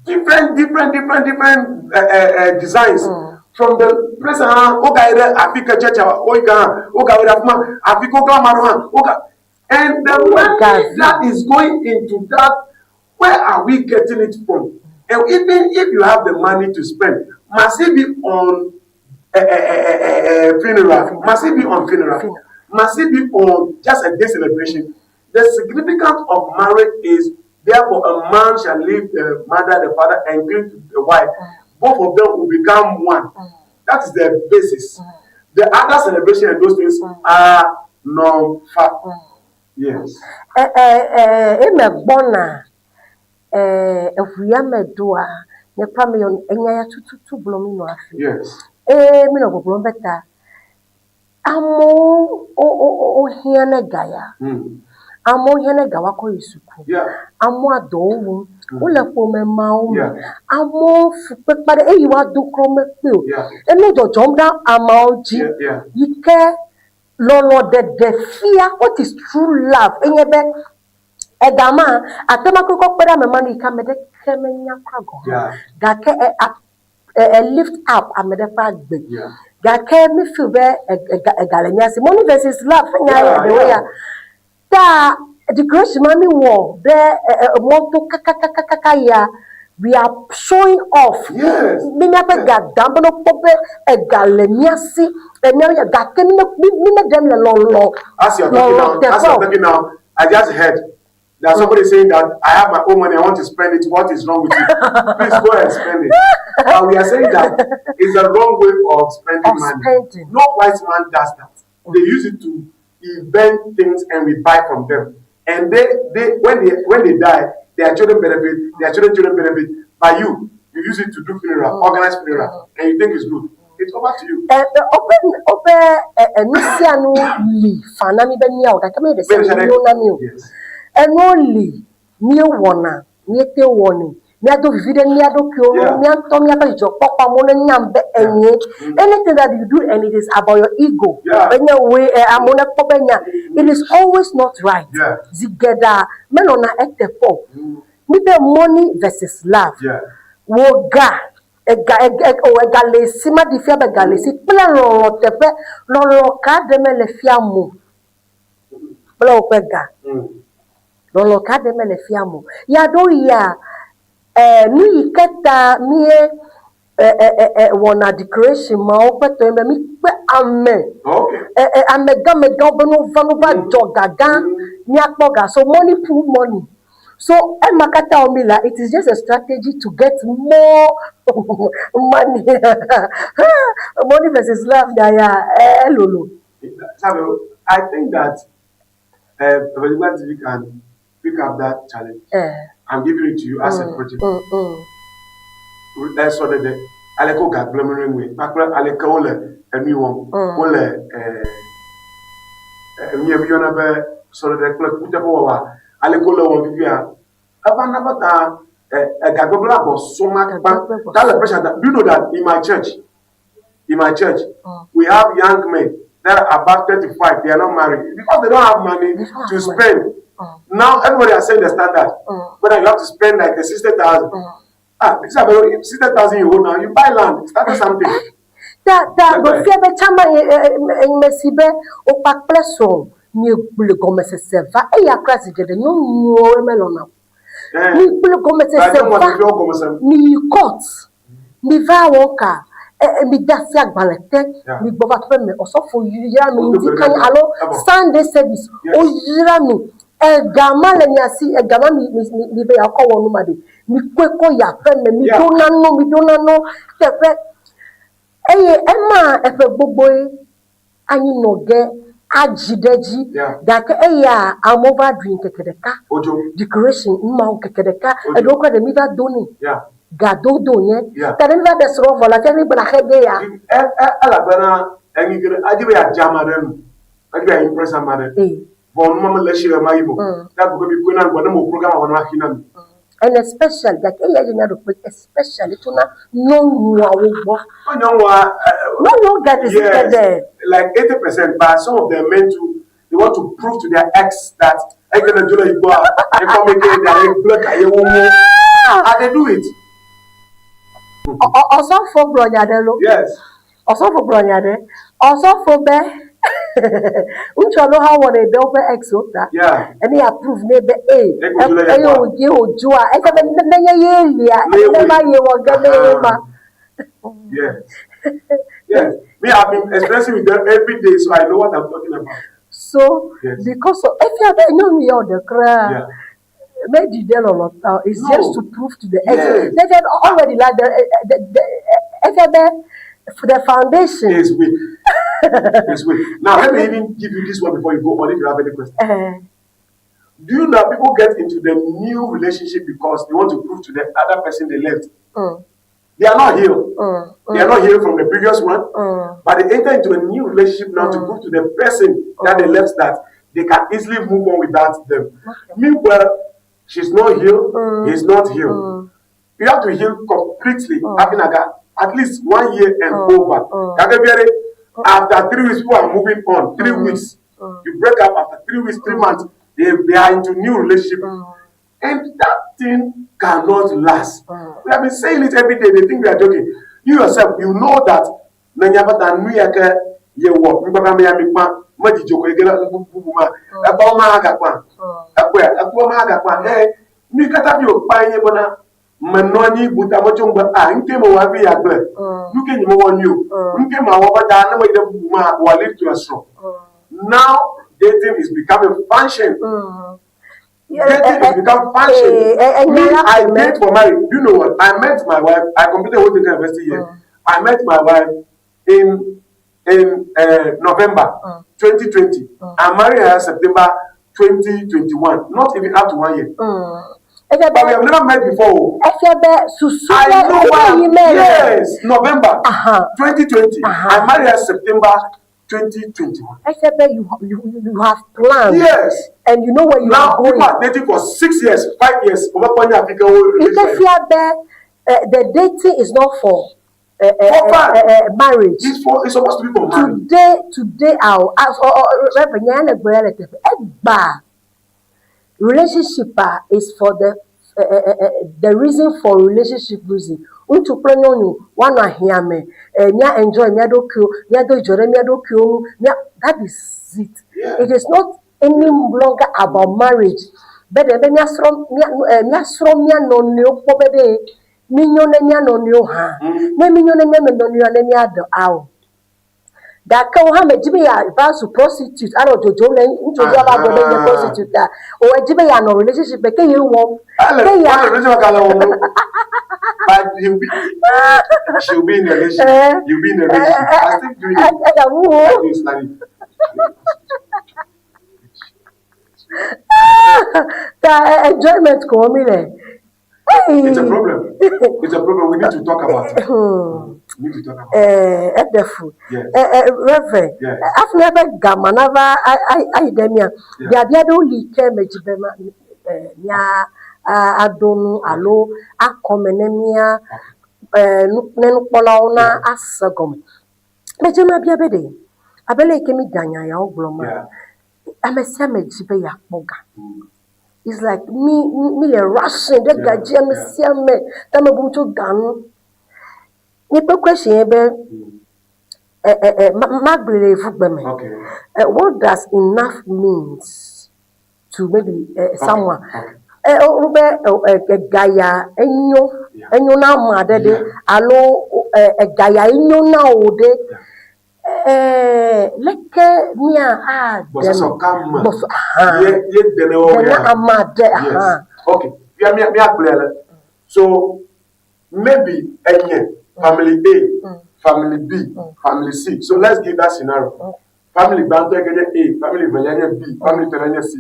Different different different different designs. From the place hã wogayi ɖe afi ke tsɛtsa woyi ke hã wogayi ɖe afi ma afi ke wokla ame ɖo hã woga and the money Gazi. That is going into that, where are we getting it from? And even if you have the money to spend, must it be on a funeral? Must it be on funeral? Funeral. Must it be on just a day celebration? The significance of marriage is therefore a man shall leave the mother, the father, and cling to the wife. Both of them will become one. That is the basis. The other celebration and those things are non-fact. Yes. Ɛ ɛ ɛ eme gbɔna ɛ eʋu ya me ɖoa nye kple ame yɔ enya ya tututu gblɔm mi nɔ hafi. Eye mi nɔ gbɔgblɔm be ta amewo wo wo wo hiã ne ga ya. Amewo hiã ne ga woakɔ yi suku. Amewo adɔwo wum. Wole ƒome mawo me. Amewo fukpekpe ɖe eye woado krɔ mekpe o. Enu dzɔdzɔm ɖe ameawo dzi yi ke lɔlɔ ɖeɖe fia what is true love enye be ega ma ate ŋu akɔ kpe ɖe ame ma nu yi ke ame ɖeke menya kura gɔ̃ hã. Gake ɛ a ɛ ɛ lift up ame ɖe ƒe agbe. Gake mi feel be ega ega le mía si. Money versus love ƒe nya ɖewo ya. Ta decoration ma mi wɔ ɖe ɛ ɛ mɔto kakakakaka ya we are showing off. Mi míaƒe ga dam be ne wokpɔ be ega le mía si. Emía gake mi me mi me ɖem le lɔlɔ. As you are talking now, as you are talking now, I just heard that somebody saying that I have my own money, I want to spend it. What is wrong with you? Please go and spend it. But we are saying that it's the wrong way of spending Of money. Spending. No white man does that. They use it to invent things and we buy from them. And they when they die, their children benefit, their children children benefit. But you use it to do funeral, organize funeral, and you think it's good. It's over to you. Ɛ ɛ woƒe woƒe ɛ ɛ nu sia nu li fa na mi be míawɔ gake menye ɖe sia ɖe nyo na mi o. Enuwo li míewɔna míete wɔnɛ. Míado vivi ɖe mía ɖokuiwo ŋu, mía ŋutɔ míaƒe dzidzɔkpɔkpɔ amewo nenyam be enye. Anything that you do and it is about your ego, be nye wòe, amewo nekpɔ be nya, it is always not right. Zi geɖea, menɔna eteƒe o. Míbe money versus love. Wò ga, ega, eg, o, ega le esi, maɖi fia be ga le esi kple lɔlɔ̃ teƒe. Lɔlɔ̃ ka ɖem ele fia mo kple woƒe ga? Lɔlɔ̃ ka ɖem ele fia mo? Ɣeaɖewoɣia, e, nu yi ke ta mí e, e, e, e, wɔna decoration mawo ƒe tɔe be míkpe ame, e, e, amegãmegãwo be ne wova, ne wova dzɔ ga gã, míakpɔ ga. So money pull money. So ema katã wɔm mílea, it is just a strategy to get more money. Money versus love nya ya, elolo. Samuel, I think that Evangelist TV can pick up that challenge. I'm giving it to you as a project. Srɔ̃ɖeɖe, aleke wogagblẽ nu ɖe ŋue kpakple aleke wole enui wɔm. Wole enu ye míeyɔna be srɔ̃ɖeɖe kple kuteƒewɔwɔa, aleke wole wɔm fifia. Eva na be ta egagbegblẽ agbɔ sɔm akpa. That the pressure that, do you know that in my church, in my church, we have young men that are above 35, they are not married because they don't have money to spend. Now everybody has set the standard. Whether you have to spend like a 60,000. Ah, this is about 60,000 you hold now, you buy land, start something. Ta ta mefia be tsã ma enyime si be wokpakple srɔ̃ miegblɔe gɔmesese va eya kura zi geɖe nyɔnuwoe melɔ̃na o. Migblɔe gɔmesese va miyi court miva wɔ ka mide asi agbalẽ te migbɔ va aƒe me osɔfo yra mi ŋdi kanya alo Sunday service woyra mi ega ma le mia si ega ma mi mi mi be yeakɔ wɔ nu ma ɖe mikɔe kɔ yi aƒe me miɖo nano miɖo nano teƒe eye ema eƒe gbogboe anyi nɔ ge adzi ɖe edzi gake eya amewo va ɖui ŋkeke ɖeka decoration numawo ŋkeke ɖeka eɖewo kura ɖe mi va do nɛ gadodo nye ta ɖe mi va ɖe srɔ̃ vɔ la fia mi gbɔna xe ge ya. Elabena enyi ke ɖe adi be yeadze ame aɖe nu adi be yeaimpress ame aɖe vɔ numa mele esi ɣemaɣi o ta gblɔ be mikɔe na ŋgɔ ne mewɔ program wɔ na maxi na mi. And especially gake eya dzi míaɖo kpe especially tsona nyɔnuawo gbɔ. Nyɔnua nyɔnuwo geɖe zi geɖe. Like 80% but some of the men too they want to prove to their ex that eke ne dzo le yi gbɔa ekɔ mi ke da ɖe gblẽ ka ye wo ŋu. And they do it. Ɔsɔfo gblɔ nya ɖe lo. Yes. Ɔsɔfo gblɔ nya ɖe. Ɔsɔfo be ŋutsu aɖewo hã wɔnɛ ɖe woƒe ex wo ta. Ene ya prove nɛ be ee eye wòdze wòdzoa eƒe be nenye ye lia nenema ye wɔ ge ne ye ma. Yes. Yes. Me, I've been experiencing with them every day, so I know what I'm talking about. So, yes. Because of, if you have nyɔnu ya wòɖe kura, meɖi ɖe lɔlɔ ta o. It's just to prove to the ex. They said already like the efia be the foundation is weak. It's weak. Now let me even give you this one before you go on if you have any question. Do you know people get into the new relationship because they want to prove to the other person they left? They are not healed. They are not healed from the previous one, but they enter into a new relationship now to prove to the person that they left that they can easily move on without them. Meanwhile, she's not healed, he's not healed. You have to heal completely, having a at least 1 year and over. After 3 weeks, people are moving on. 3 weeks. You break up after 3 weeks, 3 months, they are into new relationship. And that thing cannot last. We have been saying it every day. They think we are joking. You yourself, you know that Nanyabata Nuyake Yewo, Mbabamia Mikma, Majijoko, Bubuma, Aboma Agakwa, Akwa, Akwa Agakwa, eh, Mikata Pio, Panyabona, Manoni, Butamacho, ah, Nkemo Wabi Agble, Nuke Nyo, Nkema Wabata, Namada Wali to a strong. Now, dating is becoming fashion. Dating has become fashion. Me, I date for marriage. You know what? I met my wife. I completed Hotel University here. I met my wife in November 2020. I married her September 2021. Not even up to 1 year. But we have never met before. I know why. Yes, November 2020. I married her September 2021. Efia be you have planned. Yes. And you know where you Now, are going. people are dating for 6 years, 5 years. Wobekpɔ nye afi ke wo Yi ke fia be the dating is not for For fun. Marriage. It's supposed to be for marriage. Today, our as or Reverend nya le gblɔ ya le teƒe. Egba relationship ah is for the reason for relationship reason. Ŋutsu kple nyɔnu woanɔ ahiã me, mía enjoy mía ɖokuiwo, míado dzidzɔ ɖe mía ɖokuiwo ŋu. Mía that is it. It is not any longer about marriage. Be ɖe be míasrɔ̃ mía míasrɔ̃ mía nɔnɔewo kpɔ be ɖe míenyo ne mía nɔnɔewo hã. Ne míenyo ne mía nɔnɔewo ne míaɖe awo. Gake wo hã medzi be yeava zu prostitute anɔ dzodzom le ŋutsuvi ava gblɔ be nye prostitute a. O edzi be yeanɔ relationship me ke ye wɔm. Ale, Ke ya wale relationship gale wɔm ɖo. But she'll be in a relationship. You'll be in a relationship. I still doing it. Egawu wo. I do it slightly. Ta enjoyment ko wɔm mi le. Hey. It's a problem. It's a problem. We need to talk about it. We need to talk about it. Eɖe fu. Yes. Reverend. Yes. Hafi míaƒe game nava ayi ɖe mía. Biabia ɖewo li ke medzi be ma mía ado nu alo akɔme ne mía ne nukpɔlawo na ase gɔme. Medze mabia be ɖe abe le yi ke mi da nya yawo gblɔ ma. Ame sia ame dzi be yeakpɔ ga. It's like mi le rushing ɖe ga dzi ame sia ame tame bum tso ga ŋu. Míaƒe question ye be magblɔe le yevugbe me. Okay. What does enough means to maybe someone? Okay. Wo be ega ya enyo enyo na ame aɖe ɖe alo ega ya enyo na wò ɖe. Leke mía aɖe Gbɔsɔsɔ ka me gbɔsɔ hã ye ye dene wɔ dene ya. Ame aɖe Yes. hã. Okay. Mia mia gblɔe le. So maybe enye family A, family B, family C. So let's give that scenario. Family gbãtɔ yi ke nye A, family velia nye B, family tɔlia nye C.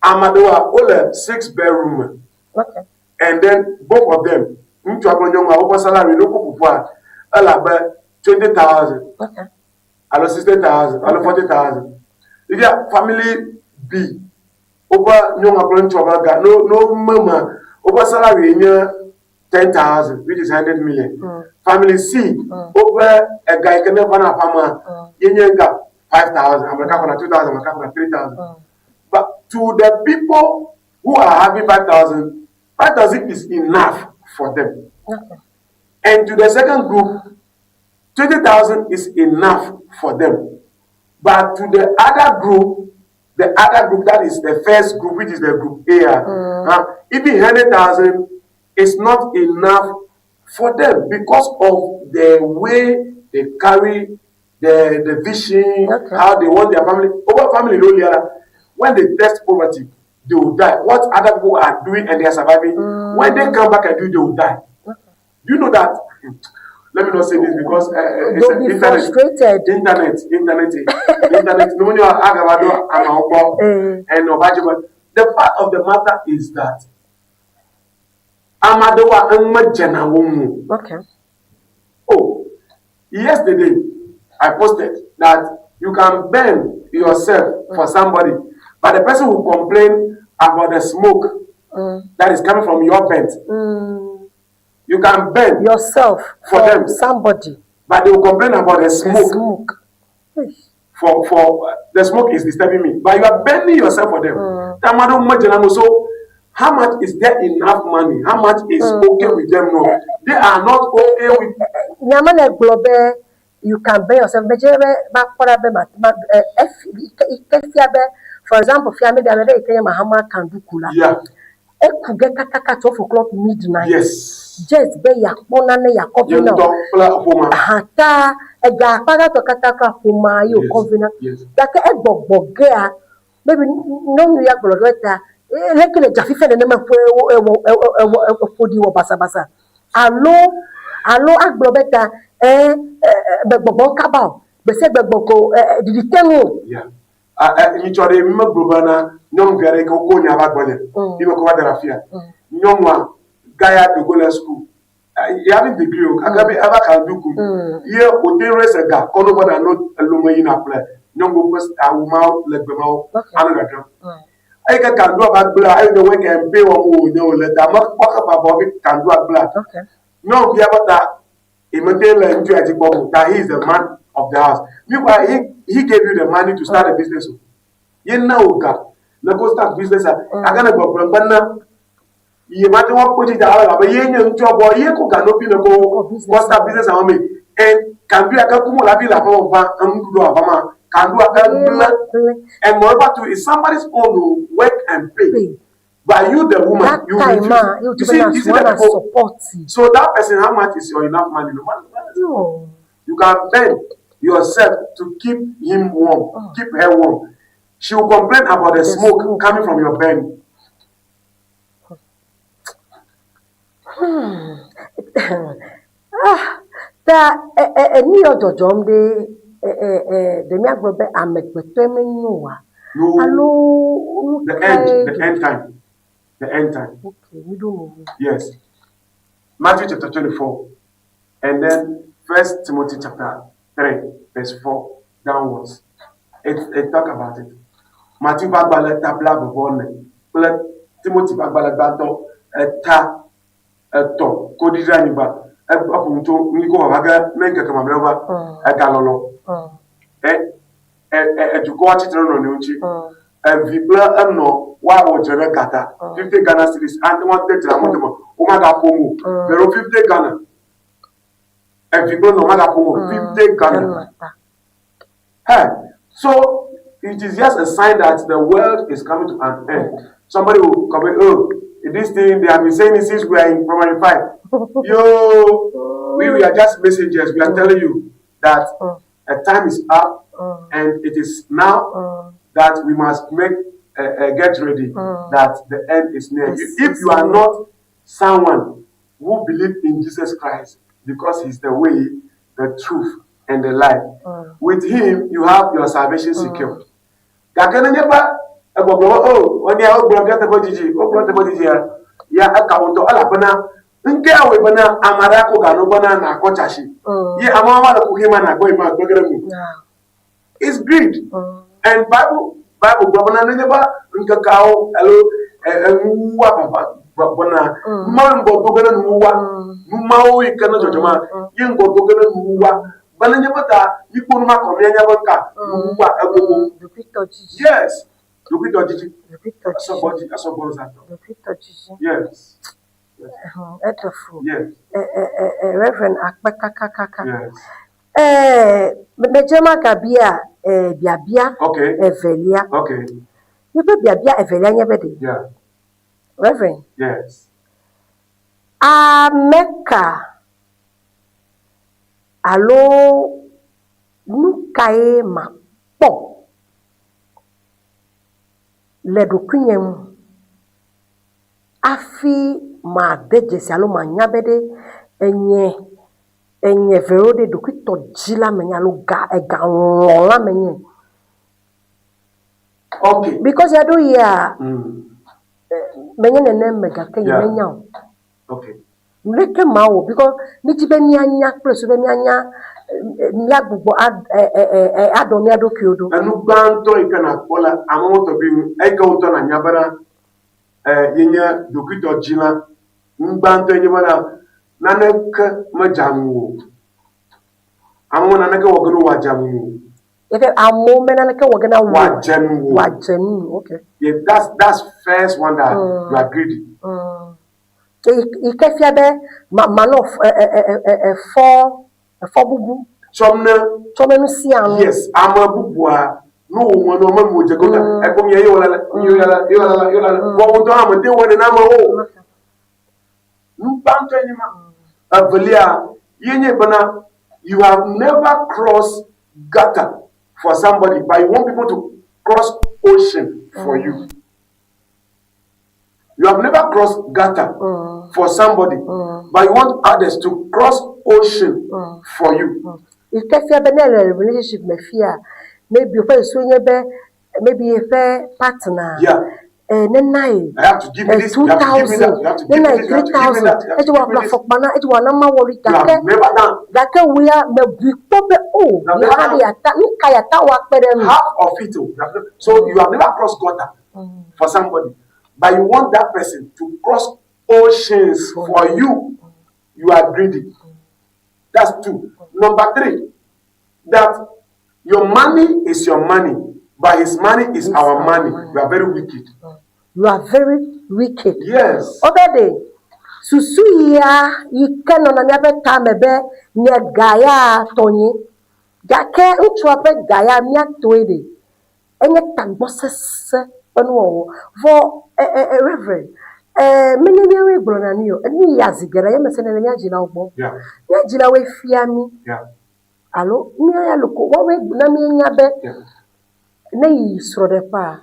Ame aɖewoa wole six bedroom me. And then both of them, ŋutsua kple nyɔnua, woƒe salary ne wokɔ ƒoƒua, ele abe 20,000 alo 60,000 alo 40,000. Fifia family B, woƒe nyɔnua kple ŋutsua ƒe ga no no meme, woƒe salary nye 10,000, which is 100 million. Family C, woƒe ega yi ke ne va na aƒea ye nye ga 5,000, ame ɖeka xɔna 2,000, ame ɖeka xɔna 3,000. But to the people who are having 5,000, 5,000 is enough for them. And to the second group, 20,000 is enough for them. But to the other group, that is the first group, which is the group A, even 100,000 is not enough for them because of the way they carry the vision, how they want their family. Over family, no, when they test poverty, they will die. What other people are doing and they are surviving, when they come back and do, they will die. Do you know that? Let me not say this because it's Don't be internet, frustrated. Internet, internet, internet. No, no, agabado, amaoko, and obajibo. The fact of the matter is that Amadewa enme wo mu. Oh, yesterday I posted that you can burn yourself for somebody, but the person will complain about the smoke that is coming from your vent. You can burn yourself for them. Somebody, but they will complain about the the smoke. Smoke. For the smoke is disturbing me, but you are burning yourself for them. Tamado Majenamo. So how much is there enough money? How much is okay with them? No, they are not okay with. Nyama le gblɔ be you can burn yourself medze be va kpɔ ɖa be ma efi ike fia be, for example, fia mi ɖe ame ɖe yi ke nye Mahama Kanduku la eku ge kakaka 12 o'clock midnight just be yeakpɔ nane yeakɔ Ye vi na ŋutɔ kple ƒomea. Aha ta ega akpa gãtɔ katã kple ƒomea ye wòkɔ vi na gake egbɔgbɔ gea maybe nyɔnu ya gblɔ ɖe ta leke le dza fifia nenema ƒe ewɔ ewɔ ewɔ eƒo ɖi wɔ basabasa alo agblɔ be ta ɛ ɛ gbɔgbɔ kaba o gbese gbɛgbɔ ko ɛ ɖiɖi te ŋu o. Yeah. Ah, nyitsɔ ɖe mi megblɔ bena nyɔnuvi aɖe yi ke wokɔ nya va gbɔnye mi me kɔ va da ɖe afia. Nyɔnua ga ya dogo le suku. He having degree o, gake be eva kandu kum. Ye wòte raise ega kɔ no bɔna no elome yina ƒle nyɔnuwo ƒe awu mawo legbe mawo anɔ dzadzram. Eyi ke kandua va gblẽa, eyi ne wɔe ke MP wɔm wònye wòle ta mekpɔ ke vavɔ be kandua gblẽa. Nyɔnuvia ƒe ta he mete le ŋutsu ya dzi kpɔm o ta he is the man of the house. Meanwhile he he gave you the money to start a business o. Ye na wò ga ne ko start business a gake ne gbɔgblɔm be na ye mate ŋu akpɔ dzi da elabe ye nye ŋutsua gbɔ ye ko ga no fi ne ko kɔ start business awo me and kandu ya ke kum wòle hafi le aƒeme va enuɖuɖu ava ma kandua egblẽ and moreover too it's somebody's own o work and pay. But you the woman, That you time refuse. ah, you You see, you see the people. support. So that person, how much is your enough money? No, man, No. You can bend yourself to keep him warm, keep her warm. She will complain about the smoke, smoke. coming from your bend. Ah, ta enu yɔ dzɔdzɔm ɖe e e e ɖe míagblɔ be amegbetɔe menyo oa? No, Alo nu the kae end, the dzɔ? end time, the end time. Okay, míɖo nu ŋu. Yes. Matthew chapter 24, and then First Timothy chapter 3, verse 4 downwards. It talk about it. Matthew ƒe agbalẽ ta blaeve-vɔ-ene kple Timothy ƒe agbalẽ gbãtɔ eta etɔ̃ ko ɖi ɖe anyigba. Eƒo nu tso nu yi ke wòava ge ne ŋkeke mamlɛawo va, egalɔlɔ, e, e, e, edukɔwo atsi tre ɖe nɔnɔewo ŋuti. Evi kple enɔ woawɔ dzre ɖe gata. 50 Ghana cedis ate ŋu ade dzre amewo dome. Womagaƒo nu o. Vero 50 Ghana. Evi kple enɔ magaƒo nu o. 50 Ghana. Hey, so it is just a sign that the world is coming to an end. Somebody will come in, oh, this thing, they have been saying it since we are in primary 5. Yo, we are just messengers. We are telling you that a time is up and it is now that we must make get ready that the end is near. Yes, If you are not someone who believes in Jesus Christ because he's the way, the truth, and the life, with him you have your salvation secured. Gake nenye be egbɔgblɔ be o wonye wogblɔ fia teƒe dzidzi wogblɔ teƒe dzidzi ya ya eka wo ŋutɔ elabena ŋke awɔe bena ame aɖe akɔ ga no bena nàkɔ tsasi ye amewo va le kuxi ma nàgbɔ yi ma gbe ge ɖe nu. It's greed. And Bible gblɔ bena nenye be ŋkekeawo alo enuwuwua vava gbɔna numawo ŋgɔ do ge ɖe nuwuwua numawo yi ke ne dzɔdzɔma ye ŋgɔ do ge ɖe nuwuwua be nenye be ta míkpɔ nu ma kɔ míanya be ka nuwuwua egogo. Ɖokuitɔ dzidzi. Yes. Ɖokuitɔ dzidzi. Ɖokuitɔ dzidzi. Esɔgbɔ dzi esɔgbɔ zãtɔ. Ɖokuitɔ dzidzi. Yes. Eɖe fu. Yes. Reverend akpe kakakaka. Yes. Medze magabia biabia Okay. evelia. Okay. Míaƒe biabia evelia nye be ɖe. Yeah. Reverend. Yes. Ame ka alo nu kae makpɔ le ɖokuinye ŋu hafi made dzesi alo manya be ɖe enye enye vewo ɖe ɖokuitɔ dzi la menye alo ga egalɔ̃ la menye. Okay. Because ya ɖo yia menye nenem me gake nye menya o. Okay. Leke ma wò because mi dzi be míanya kple su be míanya míagbugbɔ aɖɔ mía ɖokuiwo ɖo. Enu gbãtɔ yi ke nàkpɔ le amewo tɔgbi ŋu eyi ke wo ŋutɔ nànya bena yenye ɖokuitɔ dzi la, nu gbãtɔe nye bena naneke medza ŋu o. Amewo naneke wɔ ge ne wòadze ŋu o. Yeke amewo me naneke wɔ ge na wò. Wòadze nu o. Wòadze nu okay. Yeah, that's first one that you are greedy. Yi ke fia be manɔ efɔ efɔ bubu. Tsɔm ne. Tsɔm ne nu sia nu. Yes, ame bubua nu wò ŋu enu ame nu dze gota. Ekpɔ mi ye wɔ la ye wɔ la ye wɔ la ye wɔ la. Wɔ ŋutɔ hã mete wɔ nene amewo. Nu gbãtɔe nye ma. Evelia ye nye bena you have never crossed gutter for somebody but you want people to cross ocean for you. You have never crossed gutter for somebody, but you want others to cross ocean for you. Yi ke fia be ne le relationship me fia, maybe woƒe susu nye be maybe yeƒe partner Yeah. Nena ye I have to give me this, two you have to give me thousand, that, you have to give nena me ye this, you have three to give me thousand, that, you have edze to wɔ give me ƒle this. afɔkpa na, edze wɔ na mawɔɖui You gake have never done gake wò ya mebui kpɔ be o You have nye never hã done ɖe yeata nu ka yeata wɔ akpe ɖe enu. half of it. Oh, you have never, so you have never crossed gutter for somebody, but you want that person to cross oceans for you. You are greedy. That's two. Number three, that your money is your money, but his money is It's our our money. money. You are very wicked. You are very wicked. Yes. Wobe ɖe susu ya yi ke nɔna míaƒe tame be nye ga ya tɔnye gake ŋutsua ƒe ga ya míatɔe ɖe enye tagbɔsesẽ ƒe nuwɔwɔ. Vɔ e e e reverend e menye míawoe gblɔna nui o. Enu ya zi geɖe ye mesenɛ le mía dzilawo gbɔ. Mía dzilawoe fia mí alo mía ya loko woawoe na míenya be ne yi srɔ̃ɖeƒea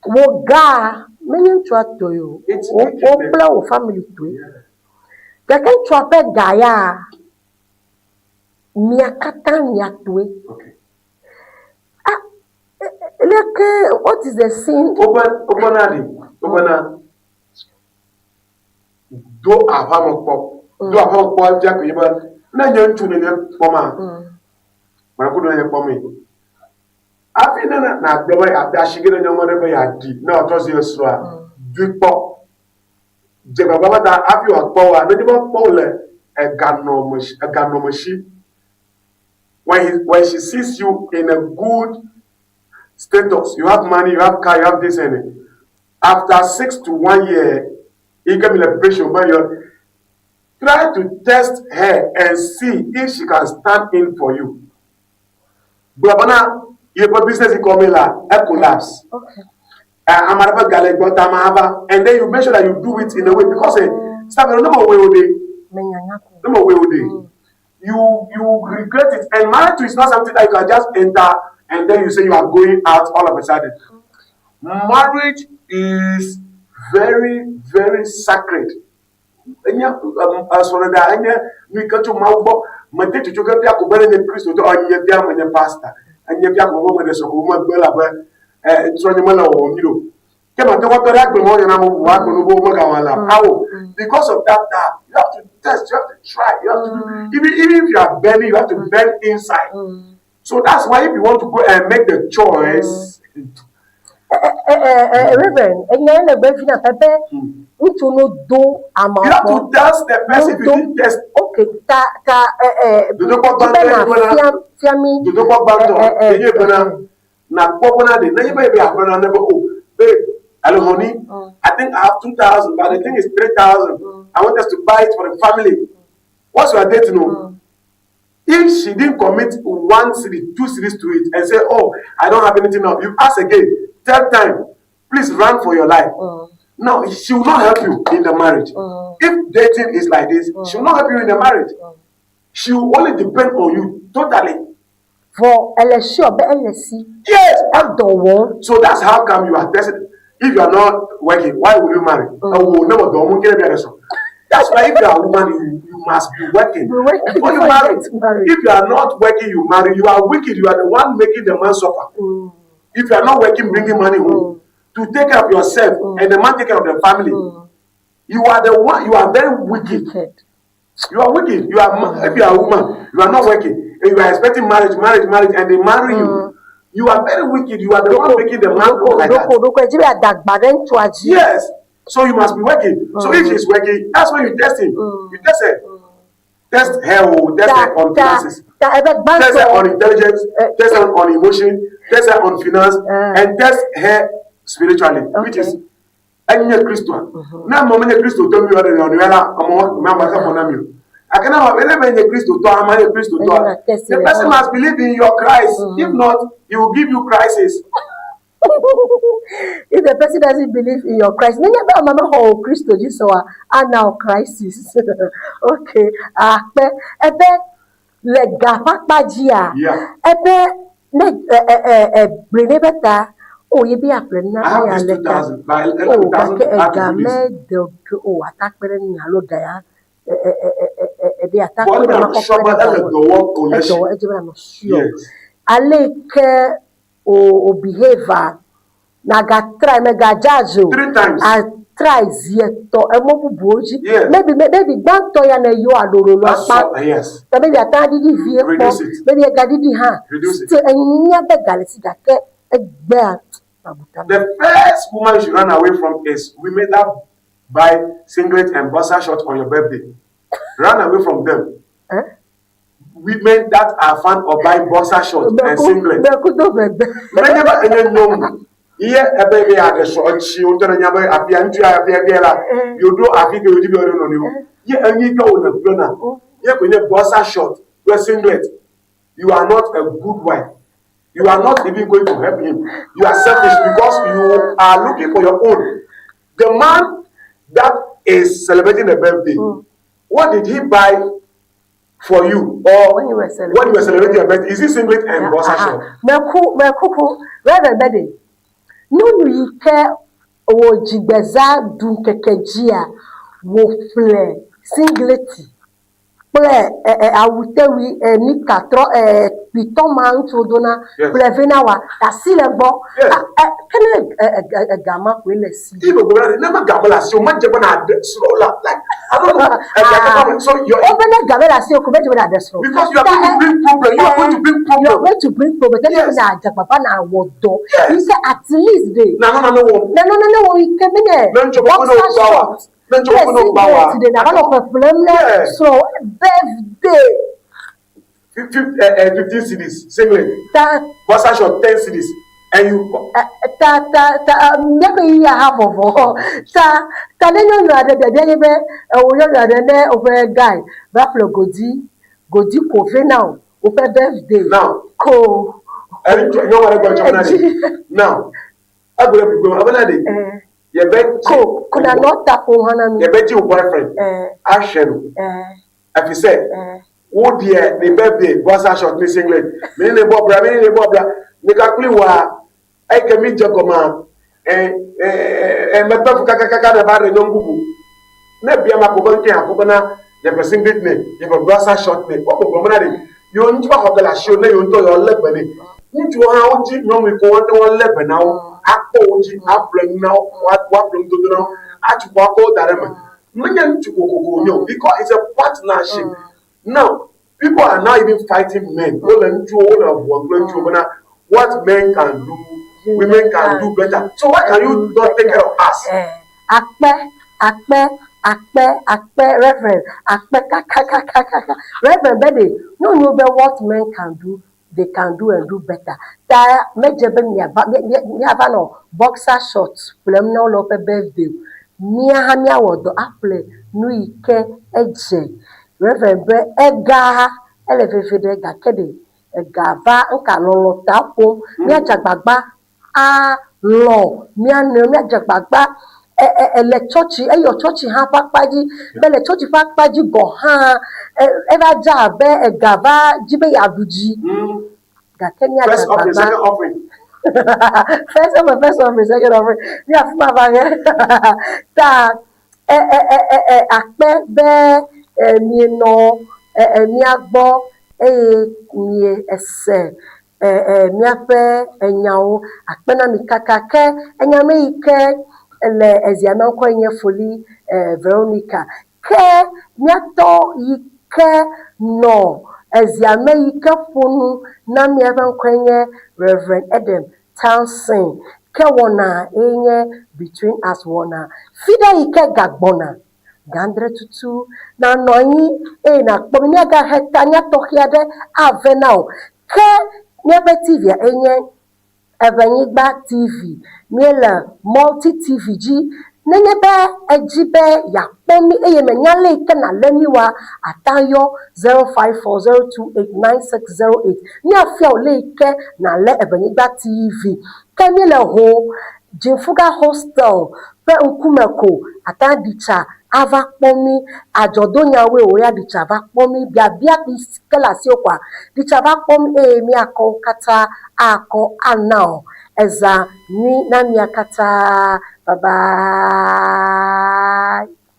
wò gaa menye ŋutsua tɔe o. It's Wo wicked. wo kple wò family tɔe. Gake ŋutsua ƒe ga ya mia katã mia tɔe. Okay. Ah, leke what is the sin? Open, open adi, open a. Do aʋame kpɔ. Do aʋame kpɔ fia ko nye be ne nye ŋutsu ne nye kpɔ ma, mele ku ne nye kpɔ mi. Hafi ne na nagblɔ be yeade asi ge ɖe nyɔnu aɖe be yeaɖi ne wòatrɔ zu ye srɔ̃a, doe kpɔ. Dze gbagba be ta hafi wòakpɔ wòa, nenye be ekpɔ wò le eganɔme eganɔmesi. When she sees you in a good status, you have money, you have car, you have this and it. After 6 to 1 year, you can be like patient, but you try to test her and see if she can stand in for you. Gblɔ your business economy la, e collapse. Ame aɖe ƒe ga le gbɔ ta ma and then you make sure that you do it in a way because stop no more way o dey. Menyanya ko. No more way o dey. You regret it, and marriage is not something that you can just enter and then you say you are going out all of a sudden. Marriage is very, very sacred. Enye srɔ̃ɖeɖea enye nu yi ke tso Mawu gbɔ. Mete tsotso ge fia ko be ne nye Kristotɔ enye fia menye pastor. Enye fia ko be meɖe srɔ̃ ko megbe elabe srɔ̃nye mele wɔwɔm nyuie o. Ke mate ŋu atɔ ɖe agbe me woanya na ame bubu agbe nu be womegawɔ la. Awo, because of that time, you have to test, you have to try, you have to do. Even if you are burning, you have to burn inside. So that's why if you want to go and make the choice, Reverend, enya ye le gbe fi na pepe ŋutsu no do ama you have to test the person. If you didn't test, Okay, ta ta Dodokpɔ gbãtɔ be ye na bena fia fia mi. Dodokpɔ gbãtɔ ye bena nakpɔ bena ɖe nenye be yeaƒle nane be o babe hello honey, I think I have 2,000, but the thing is 3,000. I want us to buy it for the family. What's your date no? If she didn't commit 1 cedi, 2 cedis to it and say, "Oh, I don't have anything now," you ask again, third time, please run for your life. Now, she will not help you in the marriage. If dating is like this, she will not help you in the marriage. She will only depend on you totally. Vɔ ele sure be ele si. Yes. Edɔ wɔm. So that's how come you are tested. If you are not working, why will you marry? Oh, never do. That's why if you are a woman, you must be working. Be working before you before you marry. get married. If you are not working, you marry. You are wicked. You are the one making the man suffer. If you are not working, bringing money home to take care of yourself and the man take care of the family, you are the one. You are very wicked. Wicked. You are wicked. You are if you are a woman, you are not working, and you are expecting marriage, marriage, marriage, and they marry you. You are very wicked. You are the one making the man go like that. Ɖoko ɖoko edzi be adagba ɖe ŋutsua dzi. Yes. So you must be working. So if she's working, that's when you test him. You test her. Test her, oh, test Ta her on ta finances. ta ebe Test her gbãtɔ. on intelligence. Test her on emotion. Test her on finance. And test her spiritually, which is enye Kristo. Na mo menye Kristo to mi ore no la omo ma ma ka na mi o. Akana ma ele menye Kristo to ama nye Kristo to. Enye na test The le person hã. Must believe in your Christ. If not, he will give you crisis. If the person doesn't believe in your Christ, nenye be ame mexɔ wò Kristo dzi se oa, ana wò crisis. Okay, akpe. Ebe le ga ƒe akpa dzia, ebe ne ɛ ɛ ɛ egblɔe nɛ be ta, o ye be yeaƒle I have nane this ale ta. 2,000, but O 1,000 gake I have to ega do this. mede o atakpe ɖe ŋunye alo ga ya ɛ ɛ ɛ ɛ ɛ eɖe atakpe But ɖe ele makɔ sure kpe be ɖe ele gawò. dɔ wɔm ko le Edɔ si. edze be nanɔ sure. Yes. Ale yi ke o o behave. Naga try, mega judge o. Three times. A try zi etɔ̃ emɔ bubuwo dzi. Yes. Maybe maybe gbãtɔ ya ne yɔ alolo That's akpa. all. Yes. Ta maybe ate aɖiɖi vie kpɔ. Reduce it. Maybe egaɖiɖi hã. Reduce it. Still enya be ga le si gake egbea mabu tame. The first woman you should run away from is women that buy singlet and boxer shorts on your birthday. Run away from them. Eh? Women that are fan of buying boxer shorts and Meku singlet. meku do ʋegbe. Menye be enye nyɔnu ye ebe be yeaɖe srɔ̃ etsi wo ŋutɔ ne nya be afia ŋutsu ya afia fia la yewoɖo afi ke yewodzi be yewoaɖe nɔnɔewo. Ye enyi ke wòle gblɔna ye koe nye boxer short kple singlet. You are not a good wife. You are not even going to help him. You are selfish because you are looking for your own. The man that is celebrating a birthday, what did he buy for you or When you were when you were celebrating celebrating your birthday? Is it singlet and boxer short? Meku mekuku Reverend Bede. Nyɔnu yi ke wò dzigbeza ɖu ŋkeke dzia, wòƒle singleti kple ɛ ɛ awutewui ɛ nika trɔ ɛ kpuitɔ ma ŋutsuwo dona ƒle vɛ na woa, asi le gbɔ. Yes. A ɛ ke ne ɛ ɛ ega ma koe le si. If you go never gamble as you might like I don't know. Ah. So you're Wobe ne ga mele asi o ko medze be nàɖe srɔ̃. because you are going to bring problem. You are going to bring You are problem. going to bring problem. Tete Yes. na adze agbagba na wɔ dɔ. Yes. You say at least de. Na no na no one. Nene wo yi ke menye Ne ŋutsu kpɔkpɔ ne boxer wogba wa. short Ne ŋutsu kple kpɔkpɔ ne wogba wa. singlet de nava nɔ ƒeƒlem ne Yes. srɔ̃ birthday. 15 cedis singlet, Ta boxer short 10 cedis, and you ɛ, ta ta ta míaƒe ɣeyiɣia ha vɔvɔ. Ta ta ne nyɔnu aɖe biabia nye be wò nyɔnu aɖe ne woƒe guy va ƒle godi godi ko vɛ na wò woƒe birthday now ko. and you know what I'm going to now. Agbe bi gbema abena de Ɛ, ye be ko ko na nɔ ta ƒom hã na mi. ye be ji wo boyfriend Ɛ, ahwɛ no ɛ, afi sɛ ɛ. wo deɛ ne birthday boxer short ne singlet me ne bɔ bra me ne bɔ bra me ka kpli wa eke mi dze gɔma ɛ ɛ ɛ mekpe fu kakakaka ne va ɖe nyɔnu bubu ne bia ma ko be ŋkɛ ako bena yeƒe singlet ne yeƒe boxer short ne wo gbɔgblɔ bena ɖe yewo ŋutsu xɔ ge le asiwo ne yewo ŋutɔ yewo lé be nɛ ŋutsuwo hã wodzi nyɔnu yi ke wo ŋutɔ wolé be na wo akpɔ wo dzi aƒle nu na wo woaƒle nudodo na wo atu xɔ akɔ wo da ɖe eme menye ŋutsu kokoko wònye o because it's a partnership. Now, people are now even fighting men. Wole ŋutsuwo wole ʋua kple ŋutsuwo bena what men can do, women can do better. So why can you not take care of us? Eh, akpe akpe akpe akpe Reverend akpe kakakakaka Reverend Bede nyɔnuwo be what men can do they can do and do better ta medze be miava miava nɔ boxer shorts ƒlem na wo le woƒe birthday o mía hã míawɔ dɔ aƒle nu yi ke edze Reverend be ega ele veve ɖe gake ɖe ega va ŋka lɔlɔ ta ƒom míadze agbagba alɔ mía nɔewo míadze agbagba ɛ ɛ ele tsɔtsi eyɔ tsɔtsi hã ƒe akpa dzi be le tsɔtsi ƒe akpa dzi gɔ hã ɛ eva dze abe ega va dzi be yeaɖu dzi gake míadze First offering, agbagba second offering. First offering, first offering, second offering ní afi ma va ge ta ɛ ɛ ɛ ɛ ɛ akpe be ɛ mienɔ ɛ ɛ mía gbɔ eye mie ese ɛ ɛ míaƒe enyawo akpe na mi kaka ke enya me yi ke le ezia me ŋkɔe nye Foli ɛ Veronica ke míatɔ yi ke nɔ ezia me yi ke ƒo nu na míaƒe ŋkɔe nye Reverend Edem Townsend ke wɔna ye nye Between Us wɔna fi ɖe yi ke gagbɔna gãdre tutu nanɔ anyi eye nakpɔ mi míagahe tanya tɔxɛ aɖe ave na wò ke míaƒe TV-a enye Eʋenyigba TV míele Multi TV dzi nenye be edzi be yeakpɔ mí eye menya le yi ke nàlé mí oa ate yɔ 0540289608 míafia wò le yi ke nàlé Eʋenyigba TV ke míele ho Dziŋfuga hostel ƒe ŋkume ko ate aɖi tsa ava kpɔ mí adzɔdonyawoe wò ya ɖi tsa va kpɔ mí biabia ke le asiwò koa ɖi tsa va kpɔ mí eye míakɔ wo katã akɔ ana wò eza nyui na mia katã. Bye bye.